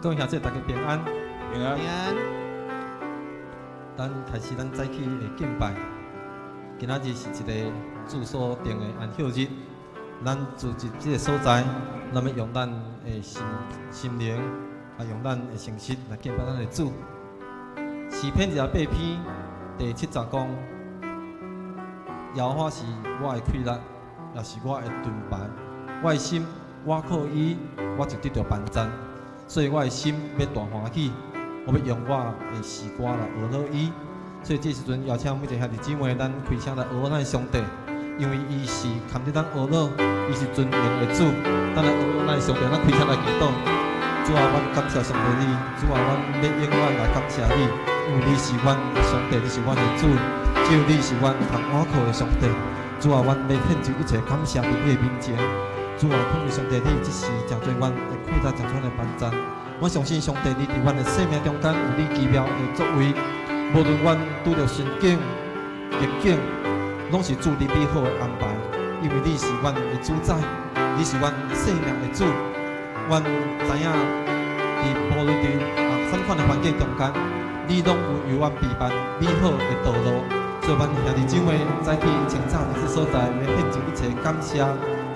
各位兄弟，大家平安。平安。平安。咱開始咱早起的敬拜。今仔日是一个主所定的安息日，咱住佇這个所在，咱欲用咱的心心靈，啊，用咱的誠實來敬拜咱的主。詩篇28篇第七節講：耶和華是我的氣力，也是我的盾牌，我的心倚靠伊，我就得著幫贊。所以我的心欲大歡喜，我欲用我的詩歌來呵咾伊。所以這時陣邀請每一個兄弟姊妹，咱開聲來呵咾咱的上帝，因為伊是堪得咱呵咾，伊是尊榮的主。咱來呵咾咱的上帝，咱開聲來祈禱。主啊，阮感謝上帝你，主啊，阮欲永遠來感謝你，因為你是阮的上帝，你是阮的主，只有你是阮通倚靠的上帝。主啊，阮欲獻上一切感謝佇你的面前。主啊，懇求上帝，你這時成做阮的氣力，成做阮的幫贊。我相信上帝，你佇阮的生命中間有你奇妙的作為。無論阮拄著順境、逆境，攏是主你美好的安排。因為你是阮的主宰，你是阮生命的主。阮知影，佇無論佇啥物款的環境中間，你攏有為阮備辦美好的道路。所以，阮兄弟姊妹早起清早佇這所在，欲獻上一切感謝，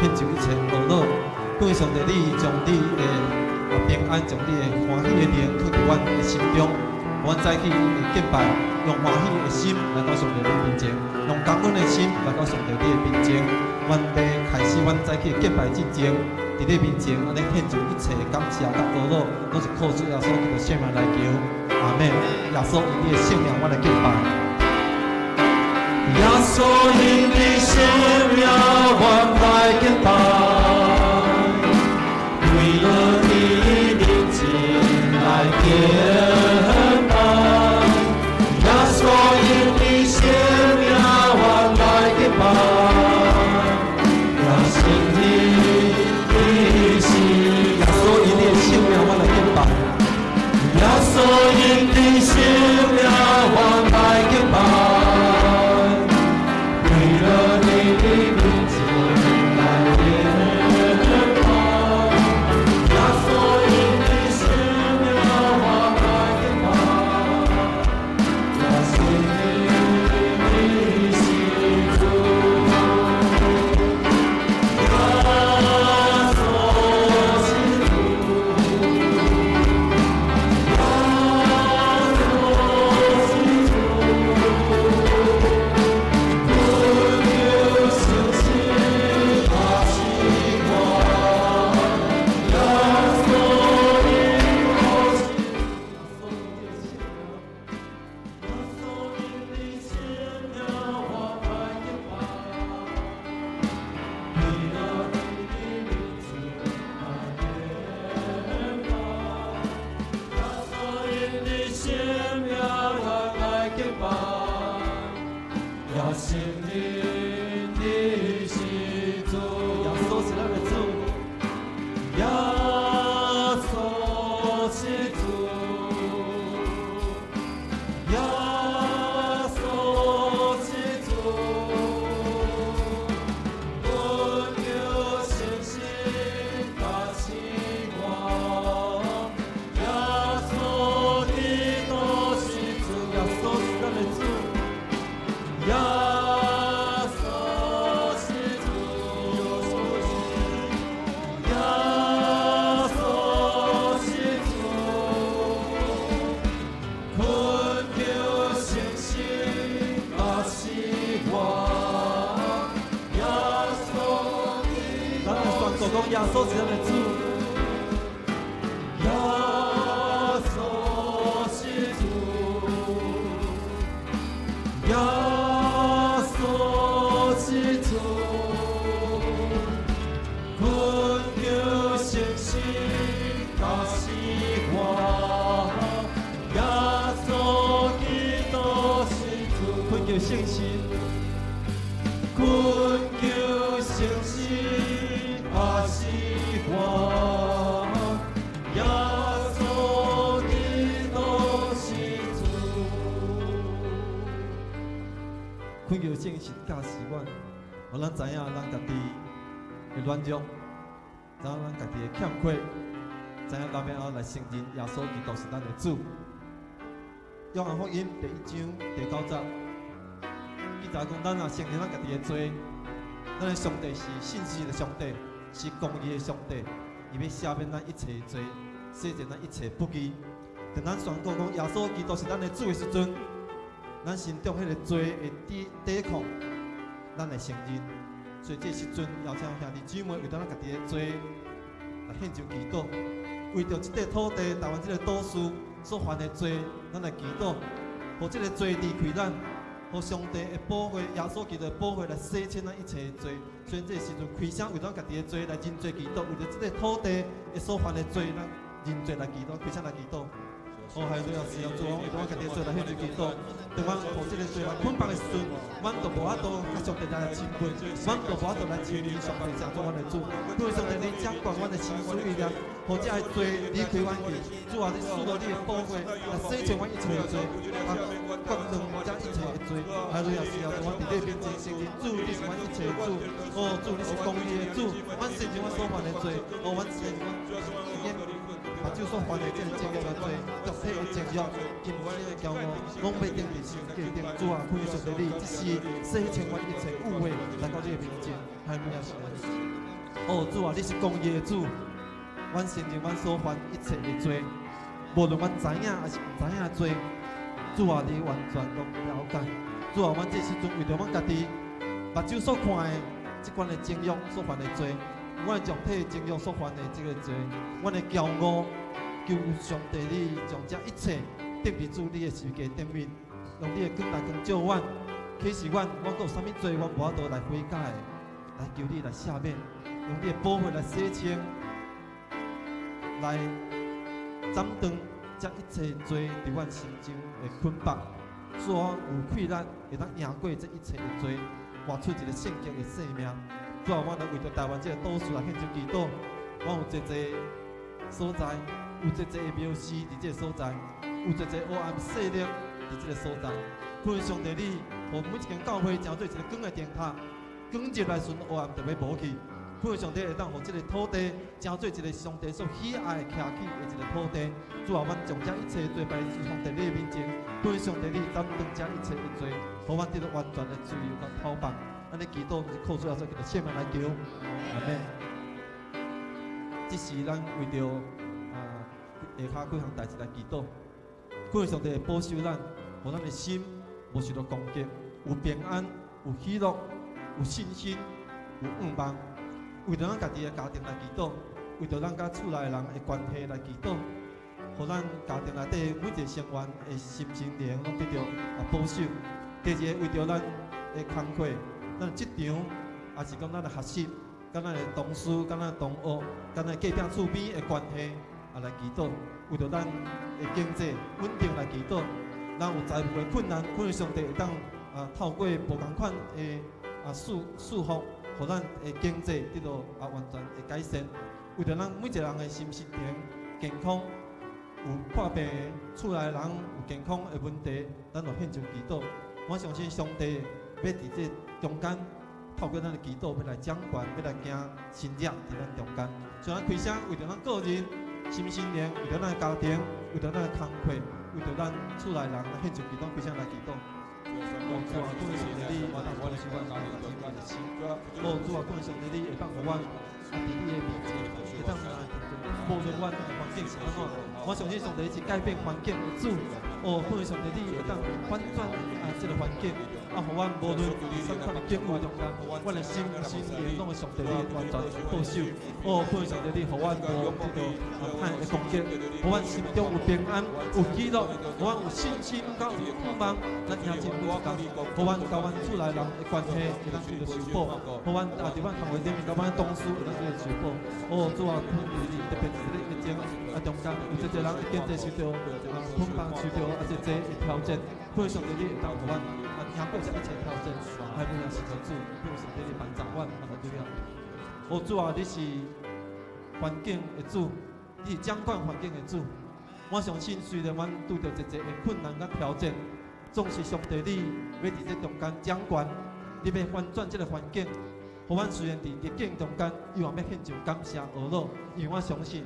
獻上一切呵咾。願上帝你將你的平安，將你的歡喜的靈，放佇阮的心中。阮早起的敬拜，用歡喜的心來到上帝你面前，用感恩的心來到上帝你的面前。阮欲開始阮早起敬拜進前，佇你面前按呢獻上一切感謝佮呵咾，攏是靠主耶穌基督聖名來求。阿們。耶穌因你的聖名，阮來敬拜。耶穌因你聖名，阮來敬拜，為了你面前來敬拜。耶穌因你聖名，阮來敬拜，也承認你是耶穌因你的聖名，阮來敬拜。耶穌因你聖名，阮來敬拜，為了你的面前來敬拜。耶穌因你聖名，阮來敬拜，也承認你是主。耶穌是主，耶穌是主，懇求聖神加持我，耶穌基督是耶穌因你聖名，我來敬拜，為了你的面前來敬拜。耶穌因你聖名，我來敬拜，也承認你是主。耶穌是咱的主，耶穌是主，耶穌是主，懇求聖神加持我，耶穌基督是主，耶穌是咱的主，耶穌是主，耶穌是主，懇求聖神加持我，耶穌基咱來宣告講，耶穌是咱的主，耶穌是主，耶穌是主，懇求聖神加持我，耶穌基督是主，懇求聖神，懇求聖神加持我，耶穌基督是主。懇求聖神教示阮，予咱知影咱家己的軟弱，知影咱家己的欠缺，知影咱欲按怎來承認耶穌基督是咱的主。約翰福音第一章第九節，記載講，咱若承認咱家己的罪，咱的上帝是信實的上帝，是公義的上帝，伊欲赦免咱一切的罪，洗淨咱一切不義。當咱宣告講耶穌基督是咱的主的時陣，咱心中彼個罪會抵抗，咱會承認。所以這時陣，邀請兄弟姊妹為著咱家己的罪來獻上祈禱，為著這塊土地、台灣這個島嶼所犯的罪，咱來祈禱，予這個罪離開咱，予上帝的寶血、耶穌基督的寶血來洗清咱一切的罪。所以這個時陣開聲為咱家己的罪來認罪祈禱，為著這個土地的所犯的罪，咱認罪來祈禱，開聲來祈禱。哦，哈利路亞，是啊，主啊，為著阮家己的罪來獻上祈禱。當阮予這個罪來捆綁的時陣，阮就無法度佮上帝來親近，阮就無法度來親近上帝，成做阮的主。因為上帝你掌管阮的心思意念，予這个罪離開阮去。主啊，你賜落你的寶血來洗淨阮一切的罪，啊，割斷這一切的罪。哈利路亞，是啊，阮佇你面前承認，主你是阮一切的主。哦，主你是公義的主，阮承認阮所犯的罪。哦，阮承認阮目睭所犯的這個情欲的罪，肉體的情欲、金錢的驕傲，攏欲釘佇十字架頂。主啊，懇求上帝你，這時洗清阮一切污穢，來到你的面前。哈利路亞，是哦，主啊，你是公義的主，阮承認阮所犯一切的罪，無論阮知影抑是毋知影的罪，主啊，你完全攏了解。主啊，阮這時陣為著阮家己目睭所看的這款的情欲所犯的罪，阮的肉體情欲所犯的這個罪，阮的驕傲，求上帝你將這一切釘佇主你的十字架頂面，用你的光來光照阮，啟示阮，阮閣有啥物罪，阮無法度來悔改的，來求你來赦免，用你的寶血來洗清，來斬斷這一切罪佇阮心中的捆綁，使我有氣力會當贏過這一切的罪，活出一個聖潔的生命。主啊，阮來為著台灣這個島嶼來獻上祈禱，阮有濟濟所在，有濟濟的廟寺佇這個所在，有濟濟黑暗勢力佇這個所在。懇上帝你，予每一間教會成做一個光的燈塔，光入來時陣，黑暗就欲無去。懇上帝會當予這個土地成做一個上帝所喜愛徛起的一個土地。主啊，阮將這一切罪擺佇上帝你的面前，懇上帝你擔當這一切的罪，予阮得到完全的自由佮釋放。按呢祈禱，是靠主耶穌基督聖名來求，阿門。這是咱為著下跤幾項代誌來祈禱，懇上帝會保守咱，予咱的心無受到攻擊，有平安、有喜樂、有信心、有盼望。為著咱家己的家庭來祈禱，為著咱佮厝內人的關係來祈禱，予咱家庭內底每一個成員的心身靈攏得著保守。第二个，為著咱的工課，咱的職場，抑是講咱的學習，佮咱的同事、佮咱的同學、佮咱的隔壁厝邊的關係，也來祈禱。為著咱的經濟穩定來祈禱。咱有財務的困難，懇上帝會當透過無仝款的賜福，予咱的經濟得到完全的改善。為著咱每一個人的心身靈健康，有看病的厝內人有健康的問題，咱就獻上祈禱。我相信上帝欲佇這中間，透過咱的祈禱，欲來掌權，欲來行神蹟佇咱中間。所以咱開聲為著咱個人心身靈，為著咱的家庭，為著咱的工課，為著咱厝內人來獻上祈禱，開聲來祈禱。哦，主啊，感謝上帝你，會當保守阮家己的心。哦，主啊，感謝上帝你會當予阮佇你的面前，會當來無論阮的環境是按怎，我相信上帝是改變環境的主。哦，感謝上帝你會當反轉這個環境，予阮無論佇啥物款的境遇中間，阮的心身靈攏會上帝你完全保守。哦，感謝上帝你予阮無這個歹的攻擊，予阮心中有平安、有喜樂，予阮有信心佮有盼望，咱迎接每一工，予阮佮阮厝內人的關係會當得到修補，予阮佇阮工課頂面佮阮同事會當得到修補。哦，主啊，懇求你特別佇這個疫情中間，有濟濟人的經濟受著捆綁，受著濟濟的挑戰，懇上帝你會當予阮贏過這一切挑戰，還有是主，懇上帝你幫助阮，對了。哦，主啊，你是環境的主，你是掌管環境的主。我相信，雖然阮拄著濟濟的困難佮挑戰，總是上帝你欲佇這中間掌權，你欲翻轉這個環境，予阮雖然佇逆境中間，依然欲獻上感謝呵咾，因為我相信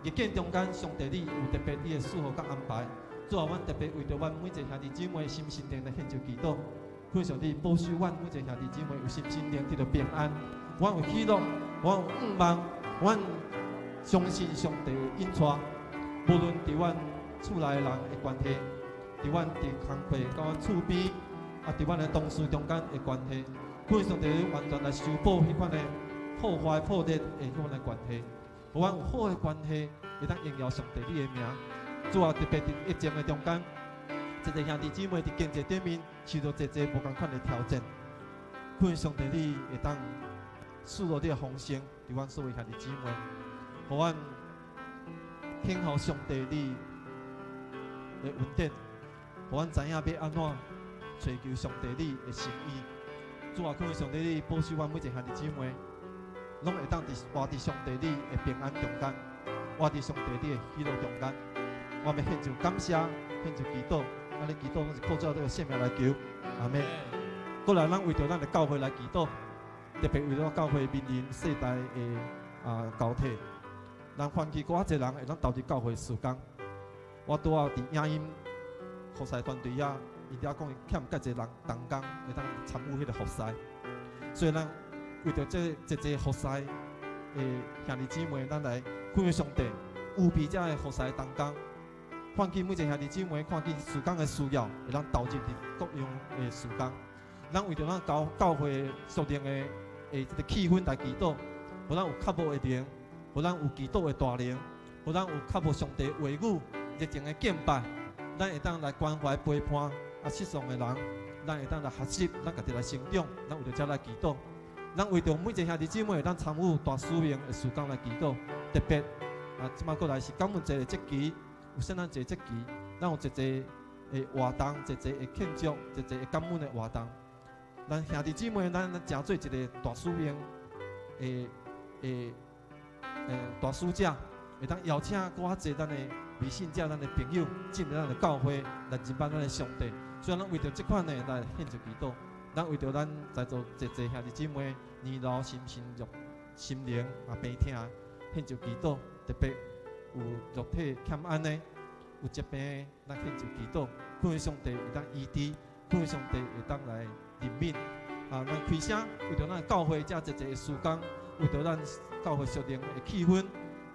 逆境中間，上帝你有特別你的祝福佮安排。主啊，阮特別為著阮每一个兄弟姊妹心身靈來獻上祈禱，懇上帝保守阮每一個兄弟姊妹有心身靈得著平安，阮有喜樂，阮有盼望，阮相信上帝的引帶，無論佇阮厝內人的關係，佇阮佇工課佮阮厝邊，啊，佇阮的同事中間的關係，懇上帝完全來修補彼款的破壞破裂的彼款的關係，予阮有好的關係，會當榮耀上帝你的名。主啊，特別佇疫情的中間，一個兄弟姊妹佇經濟頂面受著濟濟無仝款的挑戰，懇上帝你會當賜落你的豐盛，佇阮所有兄弟姊妹，予阮聽候上帝你的恩典，予阮知影欲按怎揣求上帝你的心意。主啊，懇上帝你保守阮每一個兄弟姊妹，攏會當佇活佇上帝你的平安中間，活佇上帝你的喜樂中間。我們獻上感謝，獻上祈禱，咱的祈禱攏是靠主這個聖名來求，阿們。過來，咱為著咱的教會來祈禱，特別為著教會面臨世代的交替，咱歡喜閣較濟人會當投入教會事工。我拄仔佇影音服侍團隊遐，伊遐講伊欠較濟人同工會當參與彼个服侍，所以咱為著這濟濟服侍的兄弟姊妹，咱來感謝上帝，預備這个服侍同工。看見每一個兄弟姊妹，看見事工的需要，會當投入佇各樣的事工。咱為著咱教會屬靈的這个氣氛來祈禱，予咱有渴慕的靈，予咱有祈禱的大能，予咱有渴慕上帝話語熱情的敬拜。咱會當來關懷陪伴失喪的人，咱會當來學習，咱家己來成長。咱為著這來祈禱，咱為著每一個兄弟姊妹會當參與大使命的事工來祈禱。特別這擺過來是感恩節的節期。有聖誕節節期，咱有濟濟的活動，濟濟的慶祝，濟濟的感恩的活動。咱兄弟姊妹，咱誠做一个大使命的大使者，會當邀請閣較濟咱的未信者、咱的朋友進入咱的教會來認捌咱的上帝。所以，咱為著這款的來獻上祈禱。咱為著咱在座濟濟兄弟姊妹年老心身弱、心靈病疼，獻上祈禱，特別有肉體欠安的，有疾病的，咱獻上祈禱，懇上帝會當醫治，懇上帝會當來憐憫。咱開聲為著咱教會遮濟濟的事工，為著咱教會屬靈的氣氛，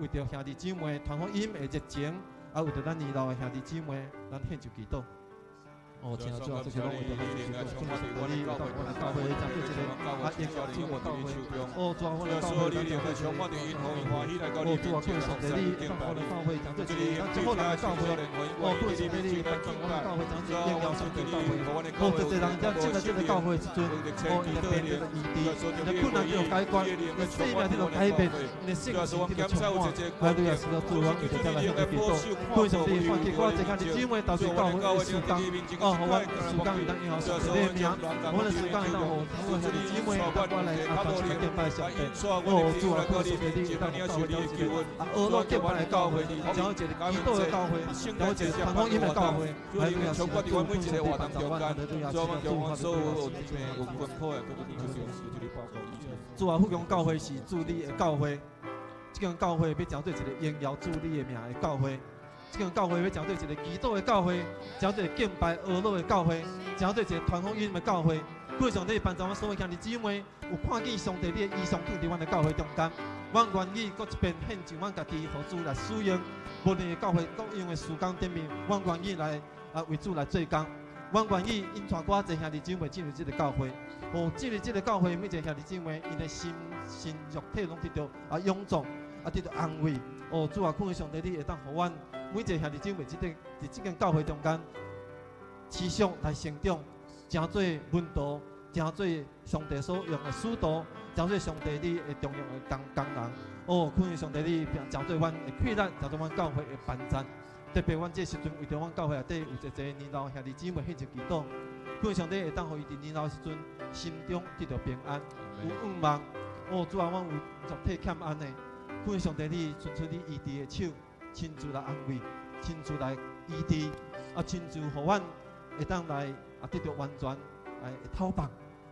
為著兄弟姊妹傳福音的熱情，為著咱年老的兄弟姊妹，咱獻上祈禱。哦，親愛主啊，這是攏為著咱祈禱，主啊，上帝，你會當阮的教會誠做一个榮耀主的教會。哦，主啊，阮的教會咱誠做一个，哦，主啊，求上帝你會當阮的教會誠做一个咱足好人的教會。哦，求上帝你幫助阮的教會誠做榮耀上帝的教會。哦，濟濟人才進來這个教會的時陣，哦，𪜶的病得著醫治，𪜶的困難得著解決，𪜶的生命得著改變，𪜶的信心得著充滿。哈利路亞，是的，主，阮為著這來獻祈禱，求上帝喚起我這兄弟姊妹投入教會的事工。哦，予阮事工會當榮耀上帝的名，阮的事工會當予阮兄弟姊妹會當我來同齊敬拜上帝。哦，主啊，求上帝你會當教會當一个學老敬拜的教會，成為一个祈禱的教會，成為一個傳福音的教會。哈利路亞，是的，主，求上帝幫助阮，哈利路亞，是的，主，哈利路亞。主啊，富強教會是主你的教會，這間教會欲誠做一個榮耀主你的名的教會。這間教會欲誠做一个祈禱的教會，誠做一个敬拜阿樂的教會，誠做一个傳福音的教會。求上帝幫助阮所有兄弟姊妹，有看見上帝你的異象，放佇阮的教會中間。阮願意閣一遍獻上阮家己，予主來使用。無論教會各樣的事工頂面，阮願意來為主來做工。阮願意引帶閣較濟兄弟姊妹進入這个教會。哦，進入這个教會，每一个兄弟姊妹，𪜶的心身肉體攏得著勇壯，得著安慰。哦，主啊，懇求上帝，你會當予阮每一个兄弟姊妹，這個佇這間教會中間，持續來成長，誠做門徒，誠做上帝所用的使徒，誠做上帝你的重用的工人。哦，懇求上帝你誠做阮的氣力，誠做阮教會的幫贊。特別阮這時陣為著阮教會內底有濟濟年老兄弟姊妹獻上祈禱，懇求上帝會當予伊佇年老的時陣，心中得著平安，有盼望。哦，主啊，阮有肉體欠安的，懇求上帝你伸出你醫治的手，親自來安慰，親自來醫治，親自予阮會當來得著完全來透放，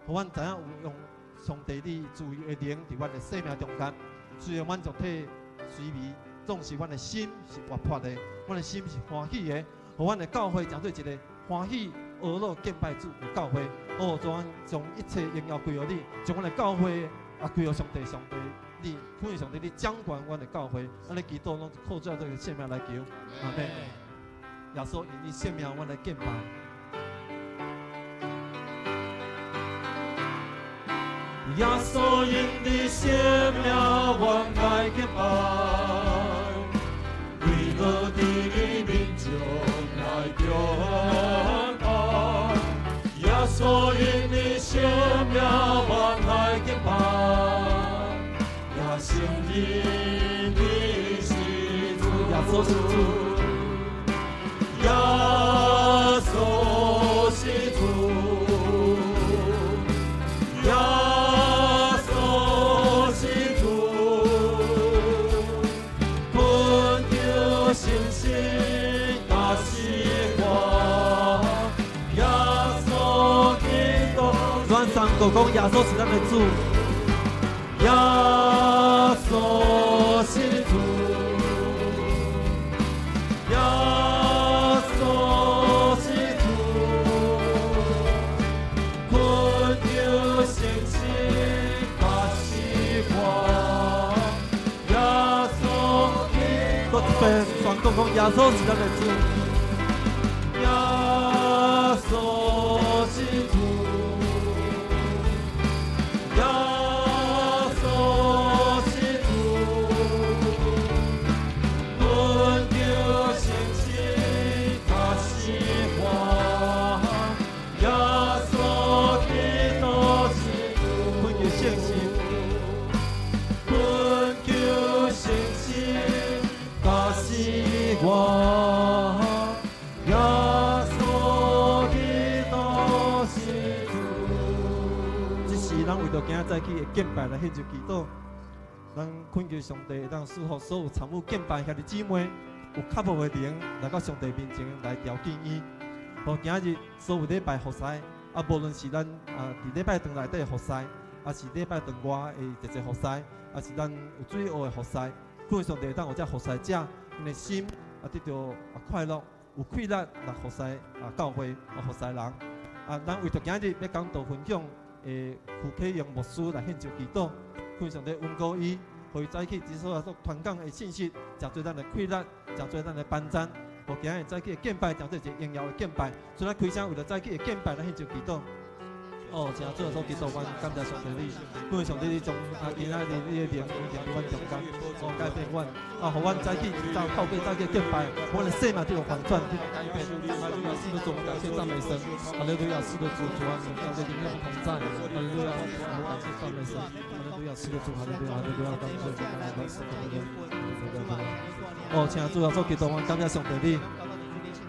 予阮知影有用上帝你自由的靈佇阮的生命中間，雖然阮肉體衰微，總是阮的心是活潑的，阮的心是歡喜的，予阮的教會成做一个歡喜、呵樂敬拜主的教會。哦，主，阮將一切榮耀歸予你，將阮的教會啊歸予上帝，上帝你，懇求上帝你掌管阮的教會，按呢祈禱攏靠主這个聖名來求，阿們。耶穌因你聖名，阮來敬拜。耶穌因你聖名，阮來敬拜，為何佇你面前來敬拜？耶穌因你聖名，阮來敬拜，也承認你是主。耶穌是主，耶穌是主，耶穌是主，懇求信心甲死活，耶穌基督，咱三個講耶穌是咱的主，耶穌是主，耶穌是主，懇求信心甲死活，耶穌基督，閣一遍宣告講耶穌是咱的主，耶穌是主，耶穌是主，懇求信心甲死活，耶穌基督是主，懇求信心，懇求信心甲死活，耶穌基督是主。這是咱為著今仔早起的敬拜來獻上祈禱。咱懇求上帝會當賜福所有參與敬拜兄弟姊妹，有渴慕的靈來到上帝面前來朝見伊。予今日所有禮拜服侍，啊，無論是咱啊佇禮拜堂內底的服侍，抑是禮拜堂外的一個服侍，抑是咱有主日學的服侍，懇求上帝會當予這服侍者𪜶的心啊得著啊快樂，有氣力來服侍啊教會啊服侍人。啊，咱為著今日欲講道分享的胡啟榮牧師來獻上祈禱，懇求上帝恩膏伊，予伊早起這所所傳講的信息，成做咱的氣力，成做咱的幫贊。予今日早起的敬拜，成做一个榮耀的敬拜。所以咱開聲為著早起的敬拜來獻上祈禱。哦，請主耶穌基督，阮感謝上帝你，感謝上帝你將啊今仔日你的靈運行佇阮中間，哦改變阮，啊，予阮早起一早透過早起的敬拜，阮的生命得著翻轉，得著改變。哈利路亞，是的主，感謝讚美神。哈利路亞，是的主，主啊，你感謝你們同在。哈利路亞，我們感謝讚美神。哈利路亞，是的主，哈利路亞，哈利路亞，感謝主，感謝感謝。哦，請主耶穌基督，阮感謝上帝你，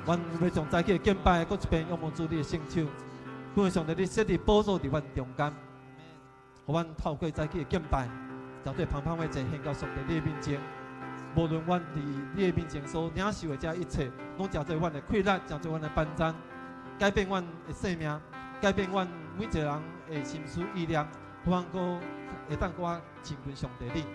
阮欲將早起的敬拜，閣一遍仰望主你的聖手。感謝上帝，你設立寶座佇阮中間，予阮透過早起的敬拜，就做芳芳的祭獻到上帝你的面前。無論阮佇你的面前所領受的這一切，攏成做阮的氣力，成做阮的幫贊，改變阮的生命，改變阮每一個人的心思意念，予阮閣會當閣較親近上帝你。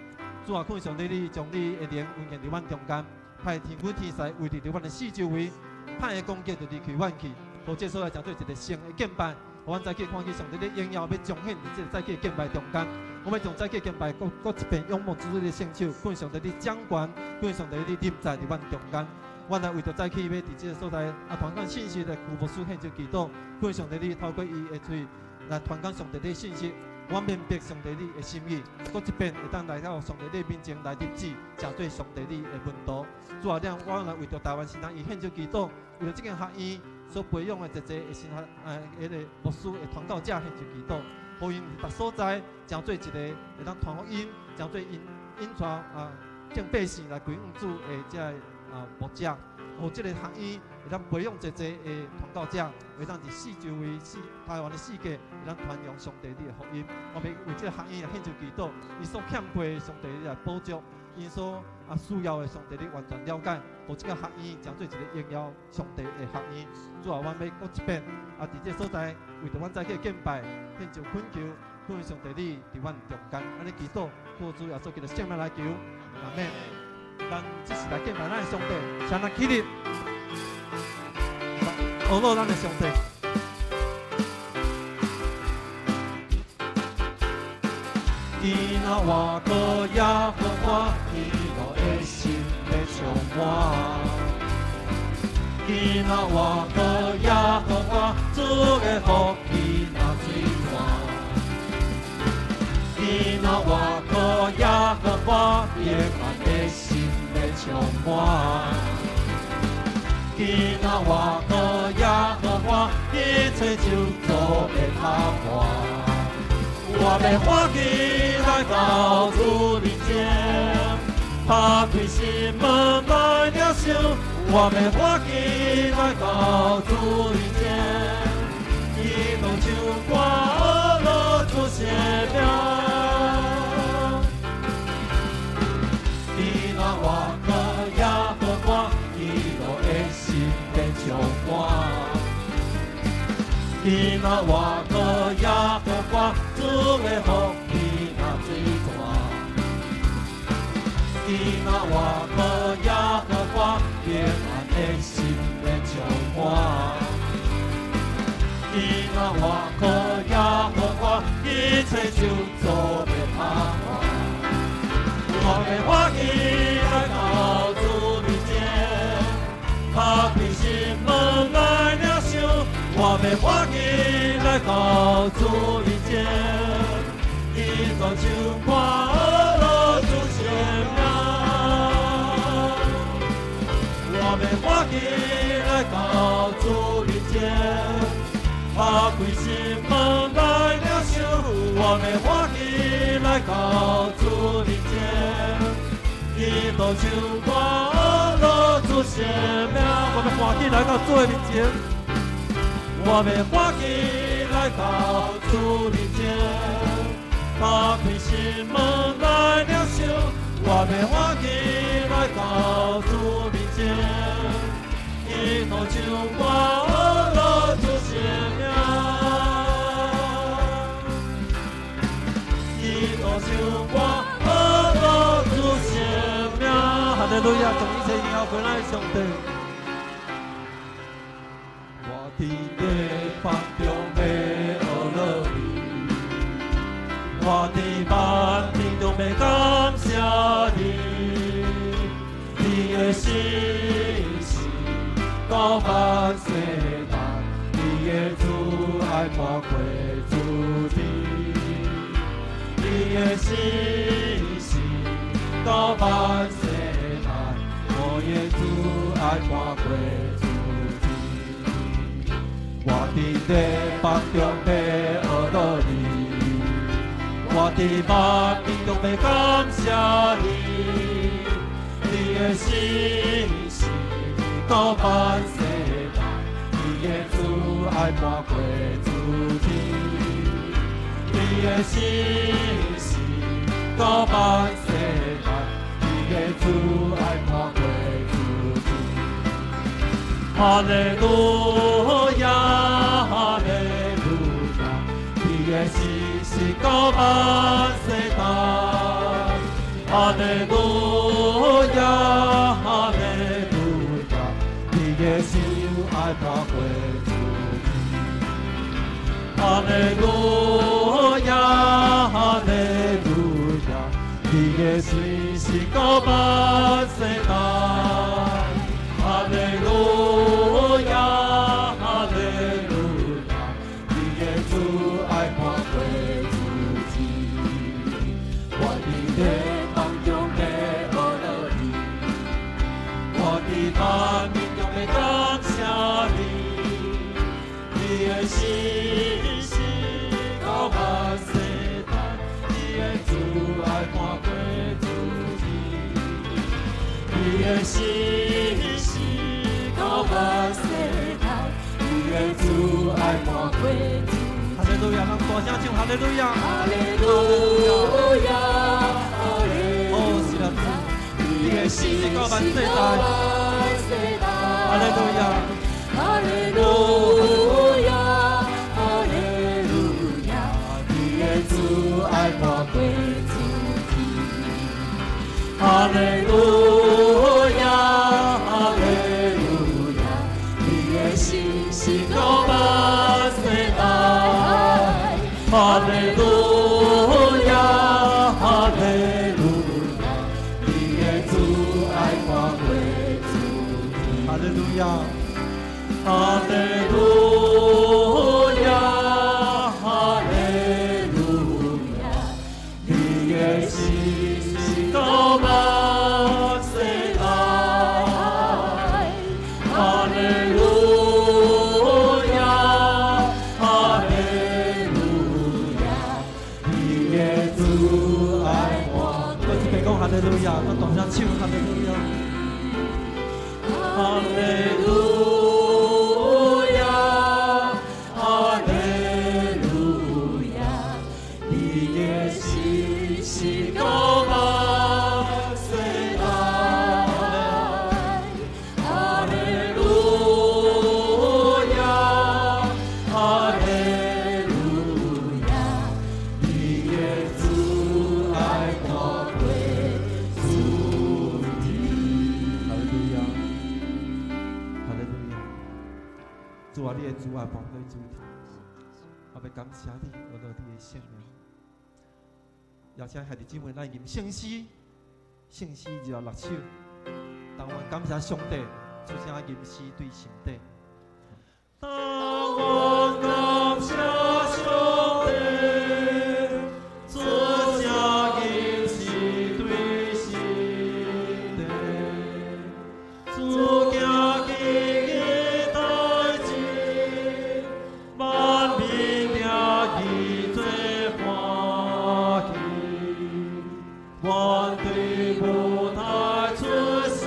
主啊，懇求上帝你將你的靈運行佇阮中間，派天軍天使圍佇佇阮的四周圍，歹的攻擊就離開阮去。予這所在成做一個聖的敬拜，予阮早起看見上帝的榮耀欲彰顯佇這個早起的敬拜中間。我欲將早起敬拜閣閣一遍仰望主你的聖手，懇求上帝你掌權，懇求上帝你臨在佇阮中間。阮來為著早起欲佇這個所在啊傳講信息的胡牧師獻上祈禱，懇求上帝你透過伊的喙來傳講上帝的信息，阮明白上帝你的心意，閣一遍會當來到上帝你面前來立志，成做上帝你的門徒。主啊，阮來為著台灣神學院獻上祈禱，為著這間學院所培養的濟濟的神學彼个牧師的傳教者獻上祈禱，予𪜶佇逐所在成做一个會當傳福音，成做𪜶引帶啊眾百姓來歸向主的這个啊牧者，予這个學院會當培養濟濟的傳教者，會當佇四周圍四台灣的世界會當傳揚上帝你的福音。我們為這个學院來獻上祈禱，伊所欠缺的上帝你來補足，𪜶所啊需要的上帝你完全了解，予這个學院成做一个榮耀上帝的學院。主啊，阮欲閣一遍啊，佇這个所在為著阮早起敬拜，獻上懇求，懇求上帝你佇阮中間，按呢祈禱，靠主耶穌基督聖名來求，阿們。咱這是來敬拜咱的上帝，請咱起立，阿樂咱的上帝。今仔倚靠耶和華，喜樂的心欲充滿。今仔倚靠耶和華，主的福氣若水泉。今仔倚靠耶和華，平安的心欲充滿。今仔倚靠耶和華，一切咒詛會打破。我欲歡喜來到主面前，拍開心門來領受。我欲歡喜來到主面前，一路唱歌阿樂主聖名。今仔倚靠耶和華，喜樂的心欲充滿。今仔倚靠耶和華，主的福氣若水泉。今仔倚靠耶和華，平安的心欲充滿。今仔倚靠耶和華，一切咒詛欲打破。我欲歡喜來到主面前，拍開心門來領受。我欲歡喜來到主面前，一路唱歌阿樂主聖名。我欲歡喜來到主面前，拍開心門來領受。我欲歡喜來到主面前，一路唱歌阿樂主聖名。我欲歡喜來到主的面前。我欲歡喜來到主面前，拍開心門來領受。我欲歡喜來到主面前，一路唱歌阿樂主聖名。一路唱歌阿樂主聖名。哈利路亞，將一切榮耀歸咱的上帝。我佇禮拜中欲阿樂你，我佇萬民中欲感謝你，你的信實到萬世代，你的慈愛看過諸天，你的信實到萬世代，我的慈愛看過諸天。我佇禮拜中欲阿樂你，我佇萬民中欲感謝你，你的信實到萬世代，你的慈愛看過諸天，你的信實到萬世代，你的慈愛看過諸天。哈利路亞，哈利路亞，你的信實到萬世代。哈利路亞，哈利路亞，你的慈愛看過諸天。哈利路亞，哈利路亞，你的信實到萬世代。哈利路亞，哈利路亞，你的慈愛看過諸天。我佇禮拜中欲阿樂你，我佇萬民中欲感謝你，你的信實到萬世代，你的慈愛看過諸天，你的信實到萬世代，你的慈愛看過諸哈利路亞，咱大聲唱哈利路亞。哈利路亞，哈利哦，是啦，你的信實到萬世代，哈利路亞，哈利路亞，哈利路亞，你的慈愛看過諸天。哈利路亞，哈利路亞，哈利路亞，你的信實到萬世代。哈利路亞，哈利路亞，你的慈愛滿。閣一遍講哈利路亞，閣大聲唱哈利路亞。哈利路亞，哈利路亞，你的信實到萬世代。哈利路亞，哈利路亞，你的慈愛大過主天。哈利路亞，哈利路亞。主啊，你的慈愛磅過諸天，我欲感謝你，阿樂你的聖名。邀請兄弟姊妹來吟聖詩，聖詩26首。當阮感謝上帝，出聲吟詩對心底。當我感謝上帝，出聲吟詩對心底，主行奇異代誌，萬民聽伊做歡喜。阮對母胎出世，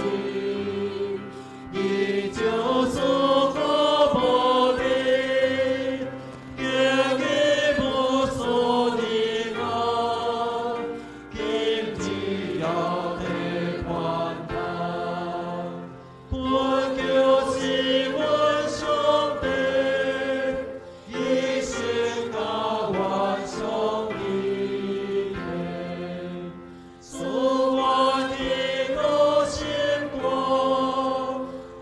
伊就是我無力，經伊無數的愛，今日要得寬大。困就是阮上帝，一生佮阮相依傍，賜我喜樂心肝，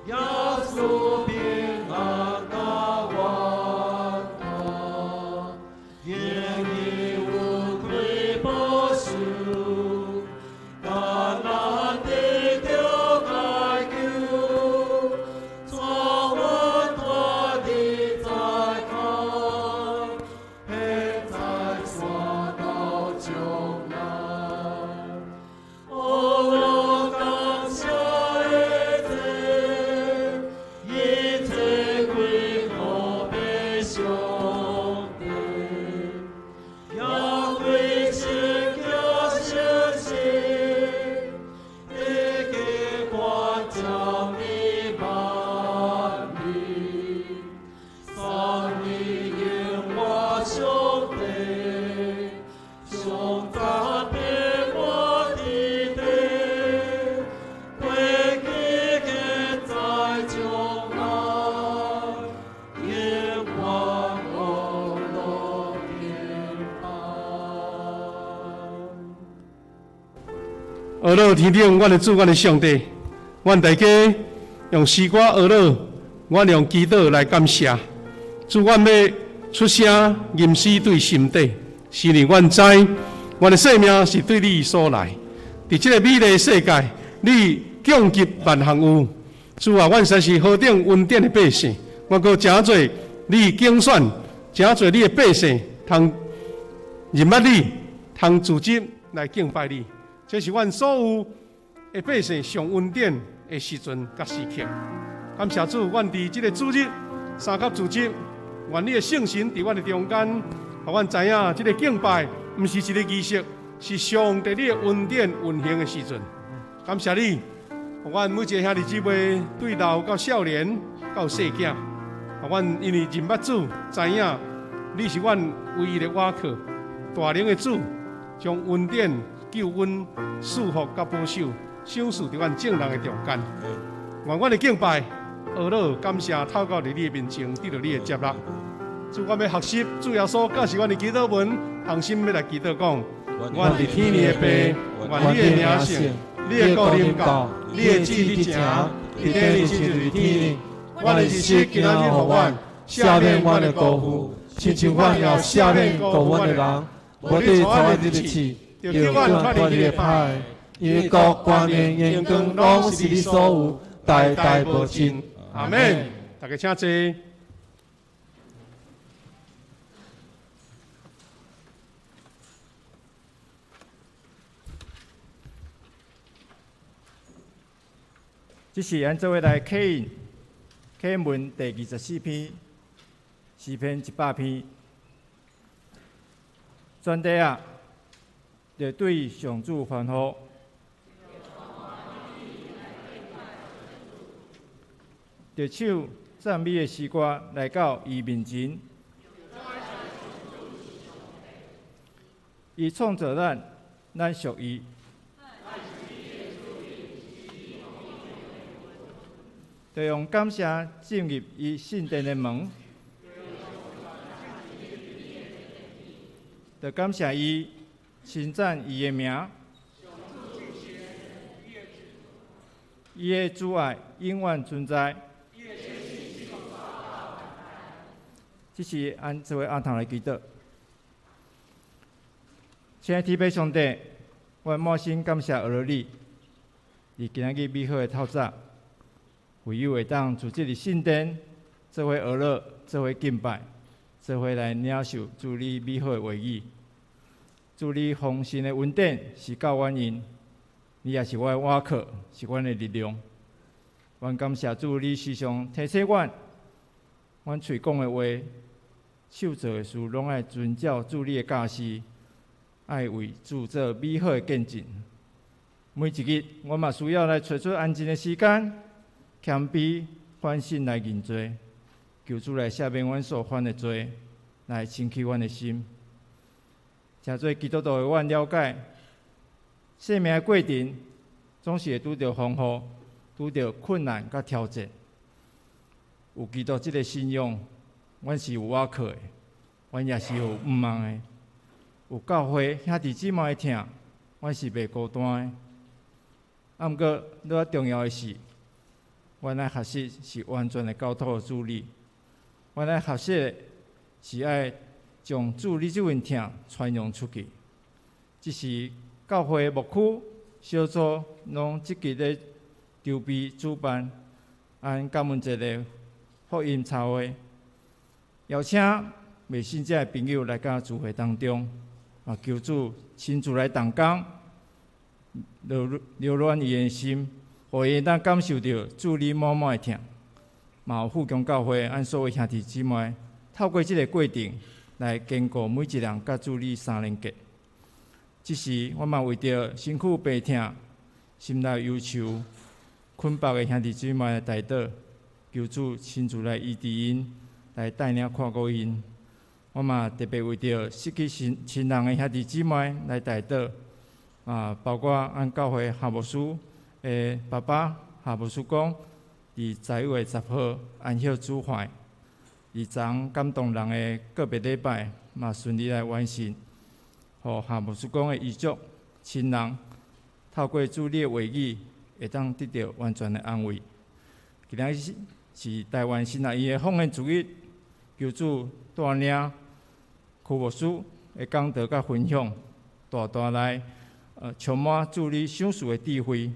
耶穌平安佮阮同，願伊有開保守，艱難得著解救，帶阮脫離災難，現在煞到將來。哦，我感謝的這，一切歸予父上帝，也歸聖潔聖神，得加關照你萬民，三一永活上帝，上讚變我的地，過去現在將來，永遠阿樂敬拜。阿樂天頂，阮的主，阮的上帝，阮大家用詩歌阿樂，阮用祈禱來感謝主。阮欲出聲吟詩對心底，是因為阮知，阮的生命是對你所來。佇這個美麗世界，你供給萬項有。主啊，阮實是何等恩典的百姓，阮閣誠濟你揀選，誠濟你的百姓，通認捌你，通組織來敬拜你。這是阮所有的百姓上恩典的時陣佮時刻。感謝主，阮佇這个主日三級主日，願你的聖神佇阮的中間，予阮知影這个敬拜毋是一个儀式，是上帝你的恩典運行的時陣。感謝你，予阮每一个兄弟姊妹對老到少年到細囝，予阮因為認捌主，知影你是阮唯一的倚靠，大能的主，將恩典、救恩、祝福佮保守，賞賜佇阮眾人的中間。願阮的敬拜、阿樂、感謝，透過佇你的面前，得著你的接納。主，阮欲學習主耶穌教示阮的祈禱文，同心欲來祈禱講：阮佇天的父，願你的名聖，你的國臨到，你的旨意行，佇地親像佇天。阮的日食今仔日予阮，赦免阮的辜負，親像阮也赦免辜負阮的人。無對帶阮入試，救阮脫離你的歹。因為國、權能、榮光，攏是你所有，代代無盡。阿門。大家請坐。這是咱做伙來啟印啟文第24篇，詩篇100篇。全地啊，著對上主歡呼，著唱讚美的詩歌來到伊面前。伊創造咱，咱屬伊。著用感謝進入伊聖殿的門，著感謝伊，稱讚伊的名。伊的慈愛永遠存在。這是按這位阿頭來祈禱。親愛的天父上帝，我滿心感謝阿羅你，佇今仔日美好的透早。唯有會當佇這个聖殿，做伙學樂，做伙敬拜，做伙來領受主你美好的話語。主你豐盛的恩典是夠阮用，你也是我的倚靠，是阮的力量。阮感謝主，你時常提醒阮，阮喙講的話、手做的事，攏愛遵照主你的教示，愛為主做美好的見證。每一日，我嘛需要來揣出安靜的時間。謙卑反省來認罪，求主來赦免阮所犯的罪，來清洗阮的心。誠做基督徒的阮了解，生命的過程總是會拄著風雨，拄著困難佮挑戰。有基督這个信仰，阮是有倚靠的，阮也是有盼望的。有教會兄弟姊妹的疼，阮是袂孤單的。啊，毋過，愈較重要的是，阮愛學習是完全的交託予主你，阮愛學習的是愛將主你這份疼傳揚出去。這是教會牧區小組攏積極咧籌備主辦，按感恩節的福音茶會，邀請未信者的朋友來到聚會當中，啊，求主親自來動工，留暖伊的心。予伊會當感受著主你滿滿的疼，嘛有富強教會，按所有兄弟姊妹透過這个過程來堅固每一人佮主你三連結。這時，我嘛為著身軀病痛、心內憂愁、捆綁的兄弟姊妹來代禱，求主親自來醫治𪜶，來帶領看顧𪜶。我嘛特別為著失去親親人的兄弟姊妹來代禱，啊，包括按教會夏牧師的爸爸夏牧師講，佇10月10號安息主懷，佇昨感動人的告別禮拜嘛順利來完成，予夏牧師講的遺囑親人透過主你的話語，會當得著完全的安慰。今仔日是台灣神學院的奉獻主日，求主帶領柯牧師的講道佮分享，大大來充滿主你賞賜的智慧。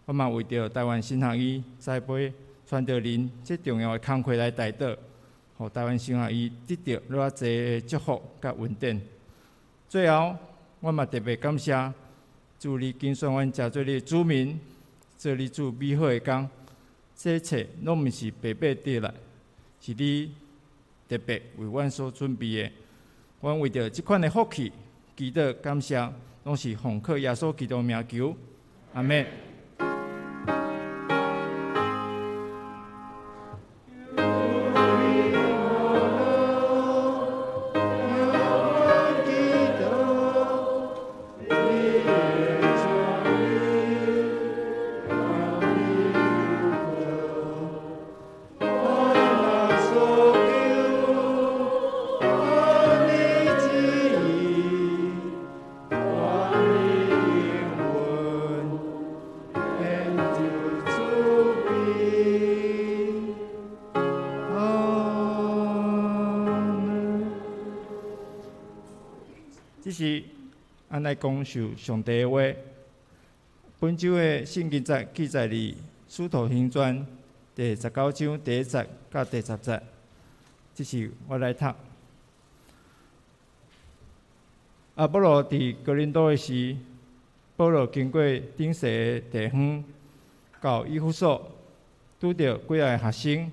我嘛為著台灣神學院栽培傳道人這重要的工課來代禱，予台灣神學院得著愈較濟的祝福佮恩典。最後，我嘛特別感謝主你揀選阮成做你的子民，做你主美好的工。這一切攏毋是白白得來，是你特別為阮所準備的。阮為著這款的福氣，祈禱感謝，攏是奉靠耶穌基督名求，阿們。這是按來講受上帝的話。本周的聖經節記載佇《使徒行傳》第十九章第一節到第十節，這是我來讀。阿波羅佇哥林多的時，保羅經過頂世的地方，到以弗所，拄著幾仔个學生，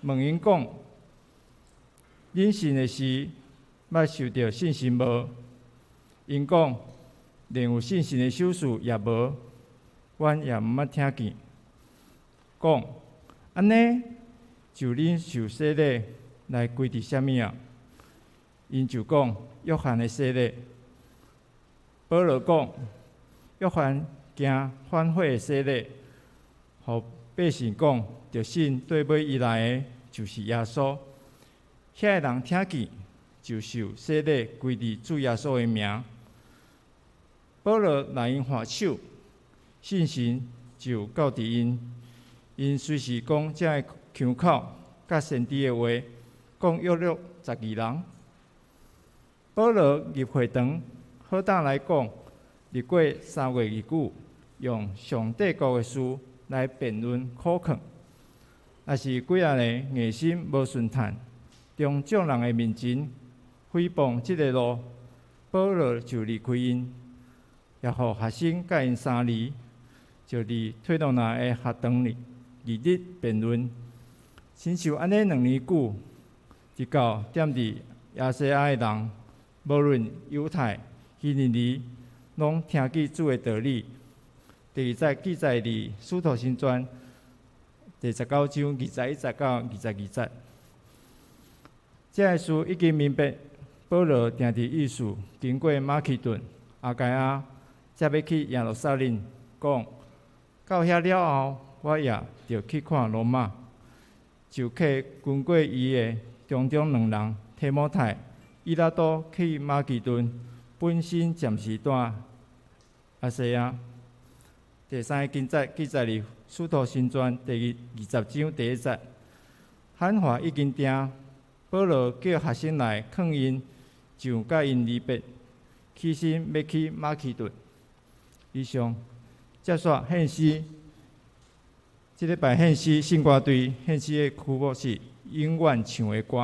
問𪜶講：恁信的時，捌受著聖神無？𪜶講，連有聖神的賞賜也無，阮也毋捌聽見。講，按呢，就恁受洗禮來歸佇啥物啊？𪜶就講，約翰的洗禮。保羅講，約翰行反悔的洗禮，予百姓講，著信綴尾伊來的，就是耶穌。遐个人聽見，就受洗禮，歸佇主耶穌的名。保羅來𪜶按手，聖神就降佇𪜶，𪜶隨時講這个腔口，佮先知的話，講約略12人。保羅入會堂，好膽來講，歷過3月日久，用上帝國的事來辯論苦勸。若是幾仔個硬心無順趁，當眾人的面前誹謗這个路，保羅就離開𪜶，也予學生佮𪜶相離，就佇推羅那的學堂裡日日辯論。親像按呢2年久，直到踮佇亞細亞的人，無論猶太、希利尼，攏聽見主的道理。第二節記載佇《使徒行傳》第十九章21節到22節。這个事已經明白，保羅定佇意思，經過馬其頓、亞該亞，才欲去耶路撒冷，講到遐了後，我也著去看羅馬，就遣經過伊的當中兩人提摩太、以拉都去馬其頓，本身暫時蹛亞細亞。第三个經節記載佇《使徒行傳》第20章第一節，喊話已經定，保羅叫學生來勸𪜶，就佮𪜶離別，起身欲去馬其頓。以上，接續獻詩，這禮拜獻詩聖歌隊獻詩的曲目是《永遠唱的歌》。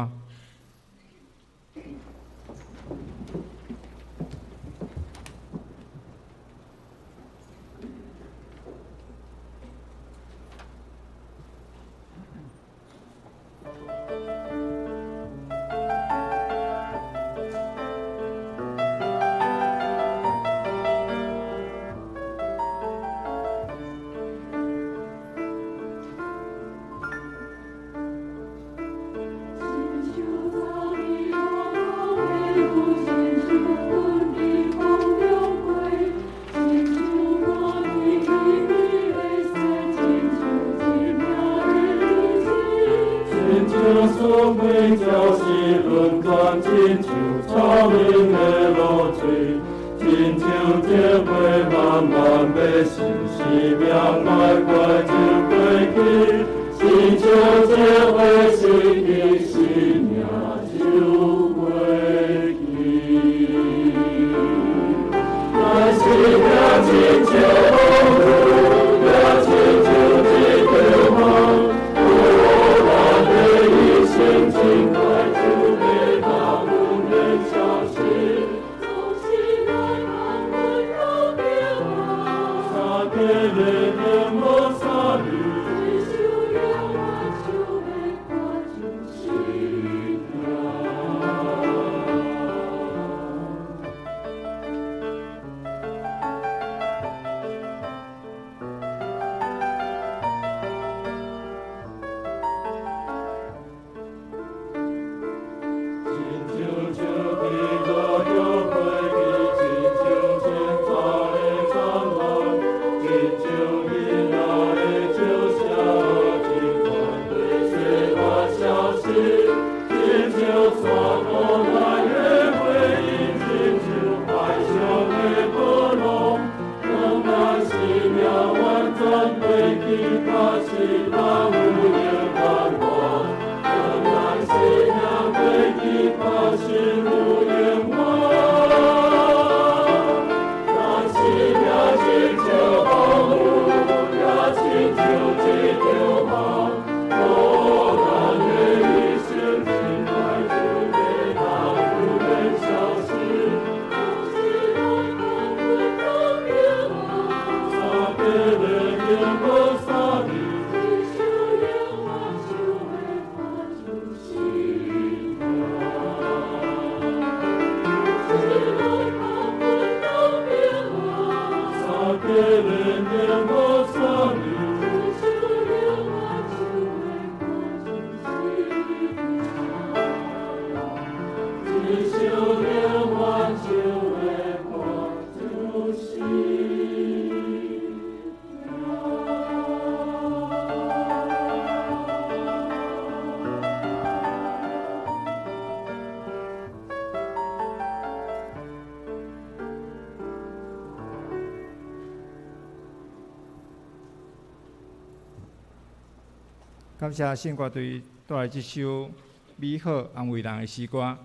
感謝聖歌隊帶來這首美好安慰人的詩歌。